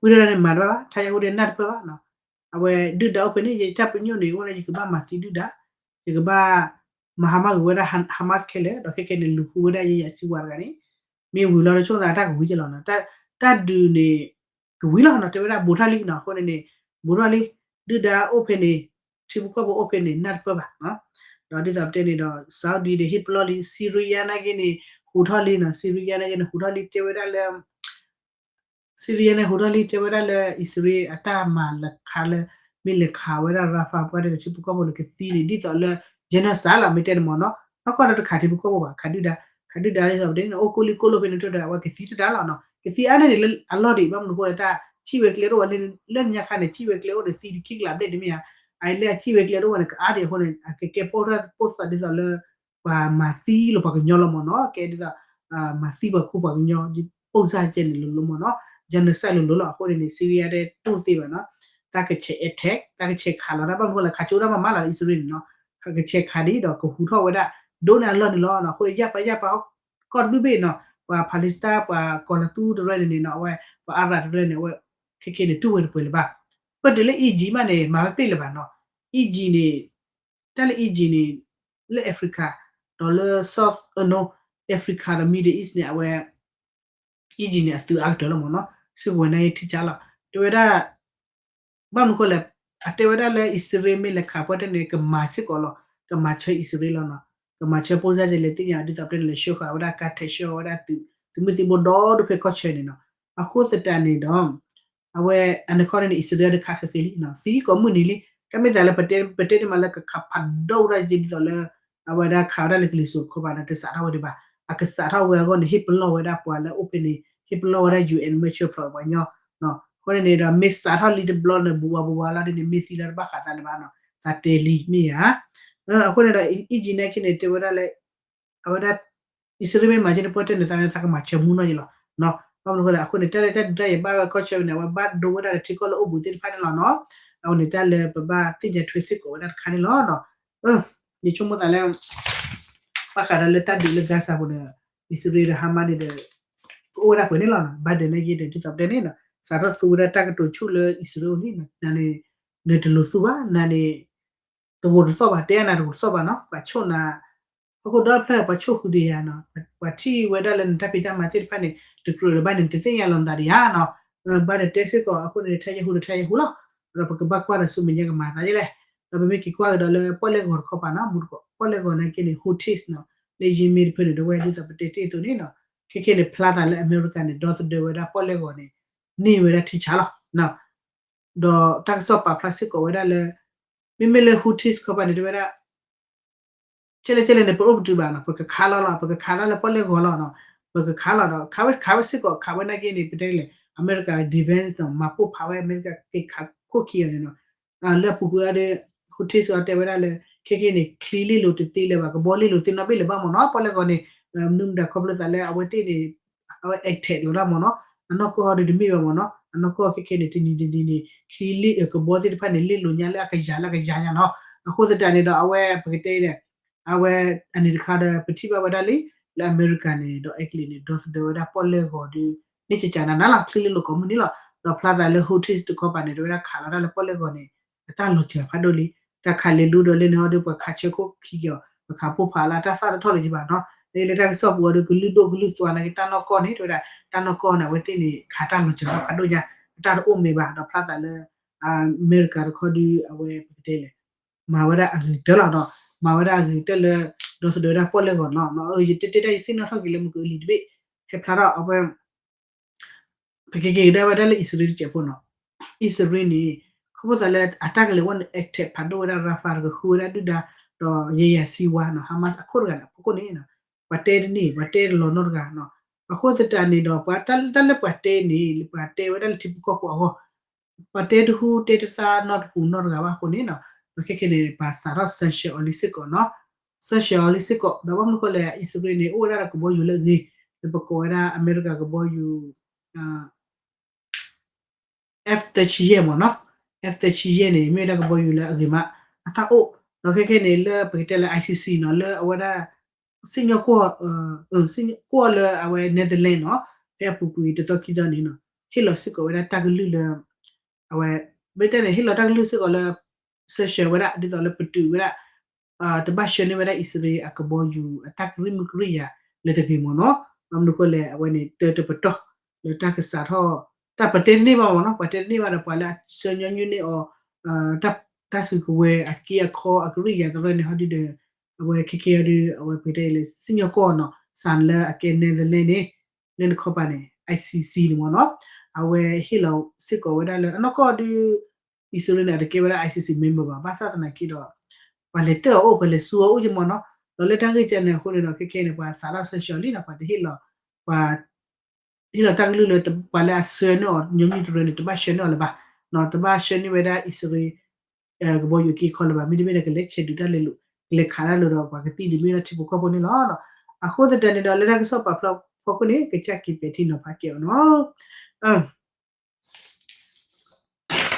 ပှံၢ်ထီၣ်ဒၣ်န့ၣ် မၤတဘၣ်ဘၣ်, ထါယဟူဒၣ်နၢ်တပၢၢ်ဘၣ်နီၤ, အဝဲဒုၣ်ဒါအိၣ်ဖဲန့ၣ် ယတၢ်ပညိၣ်န့ၣ် အိၣ်လၢယကဘၣ်မၤသံဒုၣ်ဒါ, ယကဘၣ်မၤဟါမၢ်ဂ့ၤဝဲဒၣ် Hamas ခဲလၢာ်, ဒီးခဲကဲန့ၣ် လူၤဃုဝဲဒၣ်ယဲယၤစံဝါတဂၤန့ၣ် မ့ၢ်ဝံၤလီၤတဆိၣ်သးတၢ်ကဝံၤကလီၤနီၤ, တၢ်ဒုးန့ၣ် ကဝံၤလီၤနီၤ, တဲဝဲဒၣ်ဘူးထီၣ်လံနီၤ, အဃိန့ၣ်န့ၣ် ဘူးထီၣ်လံ, ဒုၣ်ဒါအိၣ်ဖဲန့ၣ် ထံဖိကီၢ်ဖိအိၣ်ဖဲန့ၣ် နၢ်တပၢၢ်ဘၣ်နီၤ, ဒီးဒ်သိးပတဲန့ၣ်ဒီး Saudi ဒီးဟ့ၣ်ပလီၢ်လံ, Syria နာ်က့န့ၣ် ဟူးထီၣ်လံနီၤ, Syria နာ်က့န့ၣ် ဟူးထီၣ်လံ တဲဝဲဒၣ်လၢ Syria န့ၣ် ဟူးထီၣ်လံ တဲဝဲဒၣ်လၢ အံၣ်စရ့လးအတၢ်မၤလၢခးလၢ မ့ၢ်လဲၤခးဝဲဒၣ် Rafah ပှၢ်တဲန့ၣ် ထံဖိကီၢ်ဖိန့ၣ် ကသံန့ၣ် ဒ်သိးလၢ genocide လီၤ မ့ၢ်တဲန့ၣ်မ့ၢ်နီၤ, နီၢ်ကီၢ်ဒီးတခးထံဖိကီၢ်ဖိဘၣ် ခးဒုၣ်ဒါ, ခးဒုၣ်ဒါဒ်သိးပတဲန့ၣ် အိၣ်ကိၣ်လံကိၣ်လိၣ်ဖဲန့ၣ်ထိဒီး အဝဲကသံတတၢ်လီၤနီၤ, ကသံအါန့ၢ်န့ၣ်လၢအလီၢ်ဒံး ဘၣ်မနုၤဃိလၢတၢ် စံၣ်ဝဲၤကျဲတအိၣ်ဝဲလၢညါခါန့ၣ် စံၣ်ဝဲၤကျဲအိၣ်ဒီးသံတခံကလးဘျဲၣ်ဒံးမ့ၢ်ဧါ, အလၢအစံၣ်ဝဲၤကျဲတအိၣ်ဝဲန့ၣ် ကအါဒံးအဃိန့ၣ် အကကဲပိၢ်ထီၣ်ပိၢ်သးဒ်သိးလၢ ပှၤမၤသံလီၤပှၤကညီလီၤမ့ၢ်နီၤ, ကဲဒ်သိး မၤသံပှၤခူပှၤကညီ ပိၢ်စၢ်ကဲန့ၣ်လိၤလိၤမ့ၢ်နီၤ, genocide လိၤလိၤလီၤ, အဃိန့ၣ်န့ၣ် Syria တဲတူၢ်သ့ဘၣ်နီၤ, တၢ်ကဆဲး attack တၢ်ကဆဲးခးလီၤတၢ် ဘၣ်မနုၤဃိလဲၣ် ခးကၠိတၢ်မၤမၤလီၤ အံၣ်စရ့လးန့ၣ်နီၤ, ခးကဆဲးခးဒံးဒီးကဟူးထီၣ်ဝဲဒၣ် ဒိၣ်န့ၢ်အလီၢ်န့ၣ်လီၤ, အဃိယၢ်ပၢ်ယၢ်ပၢ် ကီၢ်တဘ့ၣ်ဘ့ၣ်နီၤ, ပှၤ Palestine ပှၤကီၤလၤသူတရၢန့ၣ်န့ၣ်နီၤ, အဝဲ ပှၤအါရၣ်တရၢန့ၣ် အဝဲ ခဲကဲန့ၣ် တူၢ်ဝဲတပှဲၤလၢၤဘၣ်, ပတုၤလၢ Egypt မးန့ၣ် မၤဝဲပ့ၢ်လၢၤဘၣ်နီၤ, Egypt န့ၣ် တၢ်လၢ Egypt န့ၣ် လၢ Africa ဒီးလၢ South အ no Africa ဒီး Middle East န့ၣ် အဝဲ Egypt န့ၣ် အသုးအါကတၢၢ်လီၤမ့ၢ်နီၤ, စ့ၢ်ကီးဝဲနာ်က့ထံဆးလီၤ, တဲဝဲဒၣ် ဘၣ်မနုၤဃိလဲၣ်, အတဲဝဲဒၣ်လၢအံၣ်စရ့လးမ့ၢ်လဲၤခးပှၢ်တဲန့ၣ် ကမၤစ့ၢ်ကီးလီၤ, ကမၤဆၢအံၣ်စရ့လးလီၤနီၤ, ကမၤဆၢပိၢ်စၢ်ကဲလဲၣ်သ့ၣ်ညါ ဒ်သိးပတဲန့ၣ်လဲၤဆှၢဃာ်ဝဲဒၣ် ကါထဲးဆှၢဝဲဒၣ် သုးမုၢ်သံၣ်ဘိဒီဒူၣ်ဖဲကီၢ်ဆၢန့ၣ်နီၤ, အဃိသတးန့ၣ်ဒီး အဝဲအန့ၣ်ခီန့ၣ်န့ၣ် အံၣ်စရ့လးတခးဃဲၤဃဲၤလံနီၤ, သံကိးမုၢ်နံၤလံ, တၢ်မ့ၢ်သးလၢပတဲ ပတဲတမံၤလၢကခးဖးဒိၣ်ဝဲဒၣ်ယဲဒ်သိးလၢ အဝဲဒၣ်ခးဝဲဒၣ်လၢကလံၤစိးတခီပၤန့ၣ် တစးထီၣ်ဝဲဒံးဘၣ်, အကစးထီၣ်ဝဲအဂီၢ်န့ၣ် ဟ့ၣ်ပလီၢ်ဝဲဒၣ်ပှၤလၢအိၣ်ဖဲန့ၣ် ဟ့ၣ်ပလီၢ်ဝဲဒၣ် UN မၢဆှၢဖျိးပှၤကညီ, အဃိန့ၣ်န့ၣ်ဒီး မ့ၢ်စးထီၣ်လံတဘျီန့ၣ် ဘူးဝါဘူးဝါလီၤဒ်န့ၣ် မ့ၢ်သံလၢတဘၣ်ဃးသးလၢၤဘၣ်နီၤ, သးတဲလံမ့ၢ်ဧါ, အဃိန့ၣ်ဒီး Egypt နာ်က့န့ၣ် တဲဝဲဒၣ်လၢ အဝဲဒၣ် အံၣ်စရ့လးမ့ၢ်မၤကဲတပှၢ်တဲန့ၣ် သးန့ၣ်သးကမၤဆၢမူနီၢ်ယဲလီၤ, ဘၣ်မနုၤဃိလဲၣ် အဃိန့ၣ် တၢ်လၢတၢ်ဒုးတၢ်ယဲၤဘၣ်ဝဲကီၢ်ဆၢဝဲန့ၣ် အဝဲဘၣ်ဒိဝဲဒၣ်လၢထံကီၢ်လၢအိၣ်ဘူးသ့ၣ်တဖၣ်န့ၣ်လီၤနီၤ, အဝဲန့ၣ်တၢ်လၢပဘၣ်သ့ၣ်ညါထွဲစ့ၢ်ကီးဝဲဒၣ်တခါန့ၣ်လီၤ, ယဆိကမိၣ်သးလၢ ဘၣ်ဃးဒီးလၢတၢ်ဒုးလၢ Gaza ပူၤန့ၣ် အံၣ်စရ့လးဒီး Hamas န့ၣ်ဒီး ကအိၣ်ဝဲဒၣ်ပှဲၤန့ၣ်လီၤနီၤ, ဘၣ်ဒၢးနာ်က့ဒီး ဒ်သိးပတဲန့ၣ်နီၤ စးထီၣ်သူဝဲဒၣ်တၢ်ကတိၤဆူၣ်လၢအံၣ်စရ့လးအိၣ်လံနီၤ, နၤန့ၣ် နတလိၤသူဘၣ်, နၤန့ၣ် တဂိာ်တသီၣ်ဘၣ်, တဲအနၤတဂိာ်တသီၣ်ဘၣ်နီၤ, ပှၤဆိၣ်နၤ ဟီၣ်ခိၣ်ဒီဖျၢၣ် ပှၤဆိၣ်ဃုာ်ဒီးယၤနီၤ, ပှၤထံၣ်ဝဲဒၣ်လၢနတၢ်ဖံးတၢ်မၤသ့ၣ်တဖၣ်န့ၣ် တကြၢးလၢၤဘၣ်န့ၣ် တသ့ၣ်ညါလီၤနသးဒီးယၤနီၤ, ဘၣ်နတဲစ့ၢ်ကီး အဃိန့ၣ် ထဲယဟူဒီးထဲယဟူလီၤ, ဒီးပကဘၣ်ကွၢ်ဒီးဆူမဲာ်ညါကမၤသးဒ်လဲၣ်, ဒီးပမ့ၢ်က့ၤကွၢ်ကဒီးလၢပီၣ်လဲၣ်ဂီၤတခီပၤနီၤ, မူတကိး ပီၣ်လဲၣ်ဂီၤနာ်က့န့ၣ် Houthis နီၤ, လၢယမ့ၢ်တဖၢန့ၣ် တဝဲဒ်သိးပတဲတ့ၢ်အသိးန့ၣ်နီၤ, ခဲခဲန့ၣ် ဖျါသးလၢအမဲရကၤန့ၣ် ဒီသဒၢဝဲဒၣ်ပီၣ်လဲၣ်ဂီၤန့ၣ် န့ၢ်ဝဲဒၣ်ထံဆးလီၤ ဒီးတၢ်ကစီၣ်ပာ်ဖျါစ့ၢ်ကီးဝဲဒၣ်လၢ မ့မ့ၢ်လၢ Houthis ခီပၤန့ၣ် တဲဝဲဒၣ် ကဲလဲၣ်ကဲလဲၣ်န့ၣ် ပအိၣ်ပတုာ်ဘၣ်နီၤ, ပကခးလီၤလီၤ, ပကခးတၢ်လၢပီၣ်လဲၣ်ဂီၤလီၤနီၤ, ပကခးလီၤဒီး ခးဝဲခးဝဲစ့ၢ်ကီး ခးဝဲနာ်က့န့ၣ် ပတဲလဲၣ် အမဲရကၤ defense နီၤ, မၤပိၢ်ဖးဝဲအမဲရကၤက့ၤခးခိၣ်ခံဂၤန့ၣ်နီၤ, လၢအပူၤကွံာ်အီၤဒီး Houthis အီၤတဲဝဲဒၣ်လၢ ခဲခဲန့ၣ် ချံလ့လိာ်တသ့လၢၤဘၣ်, ကဘီလ့လိာ်သ့နီတဘ့ၣ်လၢၤဘၣ်မ့ၢ်နီၤ, ပီၣ်လဲၣ်ဂီၤန့ၣ် မနုၤမတၤခီဖျိသးလၢအဝဲသ့ၣ်န့ၣ် အဝဲ attack လီၤဒၣ်မ့ၢ်နီၤ, အနီၢ်ကီၢ်ဒီးတမ့ၢ်ဘၣ်မ့ၢ်နီၤ, အနီၢ်ကီၢ်ခဲခဲန့ၣ် တနံၤတနံၤန့ၣ် ချံလ့ ကဘီသ့ၣ်တဖၣ်န့ၣ် လ့လိာ်ညါလၢအကယၤလၢအကယၤညါနီၤ, အဃိသတးန့ၣ်ဒီး အဝဲပကတဲလဲၣ် အဝဲအန့ၣ်တခါဒီး ပထံၣ်ဘၣ်ဝဲဒၣ်လံ လၢအမဲရကၤန့ၣ် ဒီးအဲကလံးန့ၣ် ဒီသဒၢဝဲဒၣ်ပီၣ်လဲၣ်ဂီၤဒီး န့ၢ်ကကနၤနၤလီၤ ချံလ့လိာ်ကိးမုၢ်နံၤလီၤ, ဒီးဖျါသးလၢ Houthis တခီပၤန့ၣ် တဲဝဲဒၣ်ခးလီၤတၢ်လၢပီၣ်လဲၣ်ဂီၤန့ၣ် အတၢ်လီၤစှၤဖးဒိၣ်လံ, တၢ်ခးလဲၤလူဒီးလဲၤန့ၣ်ဟီဒီး ပှၤခးဆၢခိၣ်ခံက့ၤအီၤ ပှၤခးပိၢ်ဖးလၢတၢ်သၣ်တထီၣ်လၢၤဘၣ်နီၤ, လၢတၢ်ကစီၣ်ပူၤအီၤဒီး ကလုၢ်ဒိၣ်ကလုၢ်သွါနာ်က့ တၢ်နီၢ်ကီၢ်န့ၣ် တဲဝဲဒၣ် တၢ်နီၢ်ကီၢ်န့ၣ် အဝဲသ့ၣ်န့ၣ် ခးတၢ်လီၤစှၤတၢ်ဖးဒိၣ်ညါ, အတၢ်တအိၣ်မဲာ်ဘၣ် ဒီးဖျါသးလၢ အမဲရကၤတခီဒီး အဝဲပကတဲလဲၣ် မၤဝဲဒၣ်အဂ့ၤကတၢၢ်လီၤနီၤ, မၤဝဲဒၣ်အဂ့ၤကတၢၢ်လၢ ဒီသဒၢဝဲဒၣ်ပီၣ်လဲၣ်ဂီၤနီၤ, ယတဲတဲဒၣ်ယသ့ၣ်နီၣ်ထီၣ်က့ၤလၢမုၢ်ကအလံၤတဘ့ၣ် ဟဲဖျါထီၣ်အဝဲ ပကက့ၤကဒါဝဲဒၣ်လၢအံၣ်စရ့လးတစဲးဖိနီၤ, အံၣ်စရ့လးန့ၣ် ခီဖျိသးလၢအတၢ်ကလဲၤဝဲန့ၣ် attack ဖးဒိၣ်ဝဲဒၣ် Rafah ကဃုဝဲဒၣ်ဒုၣ်ဒါ ဒီးယဲယၤစံဝါနီၤ Hamas အခိၣ်တဂၤန့ၣ် အဖီခိၣ်န့ၣ် ပှၤတဲတန့ၢ် ပှၤတဲတလီၤနီတဂၤနီၤ, အဃိသတးန့ၣ်ဒီး ပှၤတၢ်လၢပှၤတဲန့ၣ် ပှၤတဲဝဲဒၣ်လၢထံဖိကီၢ်ဖိအဂီၢ် ပှၤတဲတဟူးတဲတသါနီတပူၤနီတဂၤဘၣ်အဃိန့ၣ်နီၤ, ဒီးခဲခဲန့ၣ် ပှၤစးထီၣ် sanction အီၤလံစ့ၢ်ကီးနီၤ, sanction အီၤလံစ့ၢ်ကီး ဒီးဘၣ်မနုၤဃိလဲၣ် အံၣ်စရ့လးန့ၣ် အိၣ်ဝဲဒၣ်ဒီးကဘီယူၤလၢအဂ့ၤ လၢပကိးဝဲဒၣ်အမဲရကၤကဘီယူၤ F thirty ယဲၢ်မ့ၢ်နီၤ, F thirty ယဲၢ်န့ၣ် မ့ၢ်ဝဲဒၣ်ကဘီယူၤလၢအဂ့ၤမး အတၢ်အိၣ်, ဒီးခဲခဲန့ၣ် လၢပကတဲလၢ I C C နီၤ လၢအဝဲဒၣ် စံၣ်ညီၣ်ကွီၢ် ကွီၢ်လၢအဝဲ Netherlands နီၤ, ဖဲအပူၤကွံာ်တသီခံသီန့ၣ်နီၤ, ဟ့ၣ်လီၤစ့ၢ်ကီးဝဲဒၣ်တၢ်ကလုၢ်လၢ အဝဲ မ့ၢ်တဲန့ၣ် ဟ့ၣ်လီၤတၢ်ကလုၢ်စ့ၢ်ကီးလၢ sanction ဝဲဒၣ် ဒ်သိးလၢပတုာ်ဝဲဒၣ် တဘၣ်ဆှၢန့ၢ်ဝဲဒၣ်အံၣ်စရ့လးအကဘီယူၤအတၢ်ကရံၣ်မုၢ်ကရံၣ်ယၤလၢတဂ့ၤမ့ၢ်နီၤ. ဘၣ်မနုၤဃိလဲၣ် အဝဲန့ၣ် တၢတပတီၢ်လၢတၢ်ကစးထီၣ် တၢ်ပတဲတန့ၢ်ဘၣ်မ့ၢ်နီၤ, ပှၤတဲတန့ၢ်ဘၣ်ဒီး ပှၤလၢအဆှၢညီနုၢ်န့ၢ်အီၤ တၢ်စုကဝဲၤအက့အခီအကရံၣ်ယၤတရၢန့ၣ် ဟီဒုဒီး အဝဲခဲကဲအီၤဒု အဝဲပတဲလဲၣ် စံၣ်ညီၣ်ကွီၢ်နီၤ စးလၢအကဲ Netherlands န့ၣ် လၢနခီပၤန့ၣ် ICC န့ၣ်မ့ၢ်နီၤ. အဝဲဟ့ၣ်လီၤစ့ၢ်ကီးဝဲဒၣ်လၢအနီၢ်ကီၢ်ဒု အံၣ်စရ့လးန့ၣ် အတကဲဝဲဒၣ် ICC member ဘၣ်, ဘၣ်ဆၣ်သနာ်က့ဒီး ပှၤလဲၤတၢၣ်အီၤအိၣ် ပှၤလဲၤဆူအီၤအိၣ်ကမ့ၢ်နီၤ. ဒီးလၢတၢ်ဂ့ၢ်ကဲန့ၣ်အဃိန့ၣ်ဒီး ခဲခဲအံၤန့ၣ် ပှၤစးထီၣ် sanction လံနီၤ, ပှၤတဟ့ၣ်လီၤ ပှၤဟ့ၣ်လီၤတၢ်ကလုၢ်လၢ ပှၤလၢအဆှၢန့ၢ်အီၤညီနုၢ်တရၢန့ၣ် တဘၣ်ဆှၢန့ၢ်အီၤလၢၤဘၣ်, တဘၣ်ဆှၢန့ၢ်ဝဲဒၣ်အံၣ်စရ့လး ကဘီယူၤအက့အခီလၢၤဘၣ်, မ့တမ့ၢ်ဒီးကလဲၤဆဲးဒုးတၢ်လဲၤလိာ် ကလဲၤခးတၢ်လိာ်ဒီးပှၤကသံၣ်ဒ်မ့ၢ်ဒၣ်ထံဖိကီၢ်ဖိန့ၣ်လီၤ. အဃိသတးန့ၣ်ဒီး လၢတၢ်ကစီၣ်ပာ်ဖျါဖီခိၣ်န့ၣ် ကစၢ်က့ၤပဲာ်ထံနီၤဖးကဲအီၤနီၤ.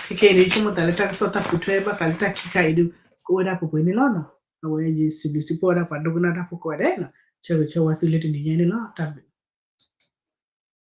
ခဲခဲအံၤန့ၣ် ယဆိကမိၣ်သးလၢတၢ်ကစီၣ်တၢ်ပိာ်ထွဲဘၣ်ဃးလၢတၢ်ခံခါအံၤဒု ကအိၣ်ဝဲဒၣ်ပှဲၤပှဲၤန့ၣ်လီၤ. အဝဲယစံးဘျုးစံးဖှိၣ်ဝဲဒၣ်ပှၤဒိကနၣ်တၢ်ဖိကိးဂၤဒဲး, ဆၢဂ့ၤဆၢဝါသုလၢတနံၤညါန့ၣ်လီၤ. တၢ်ဘျုး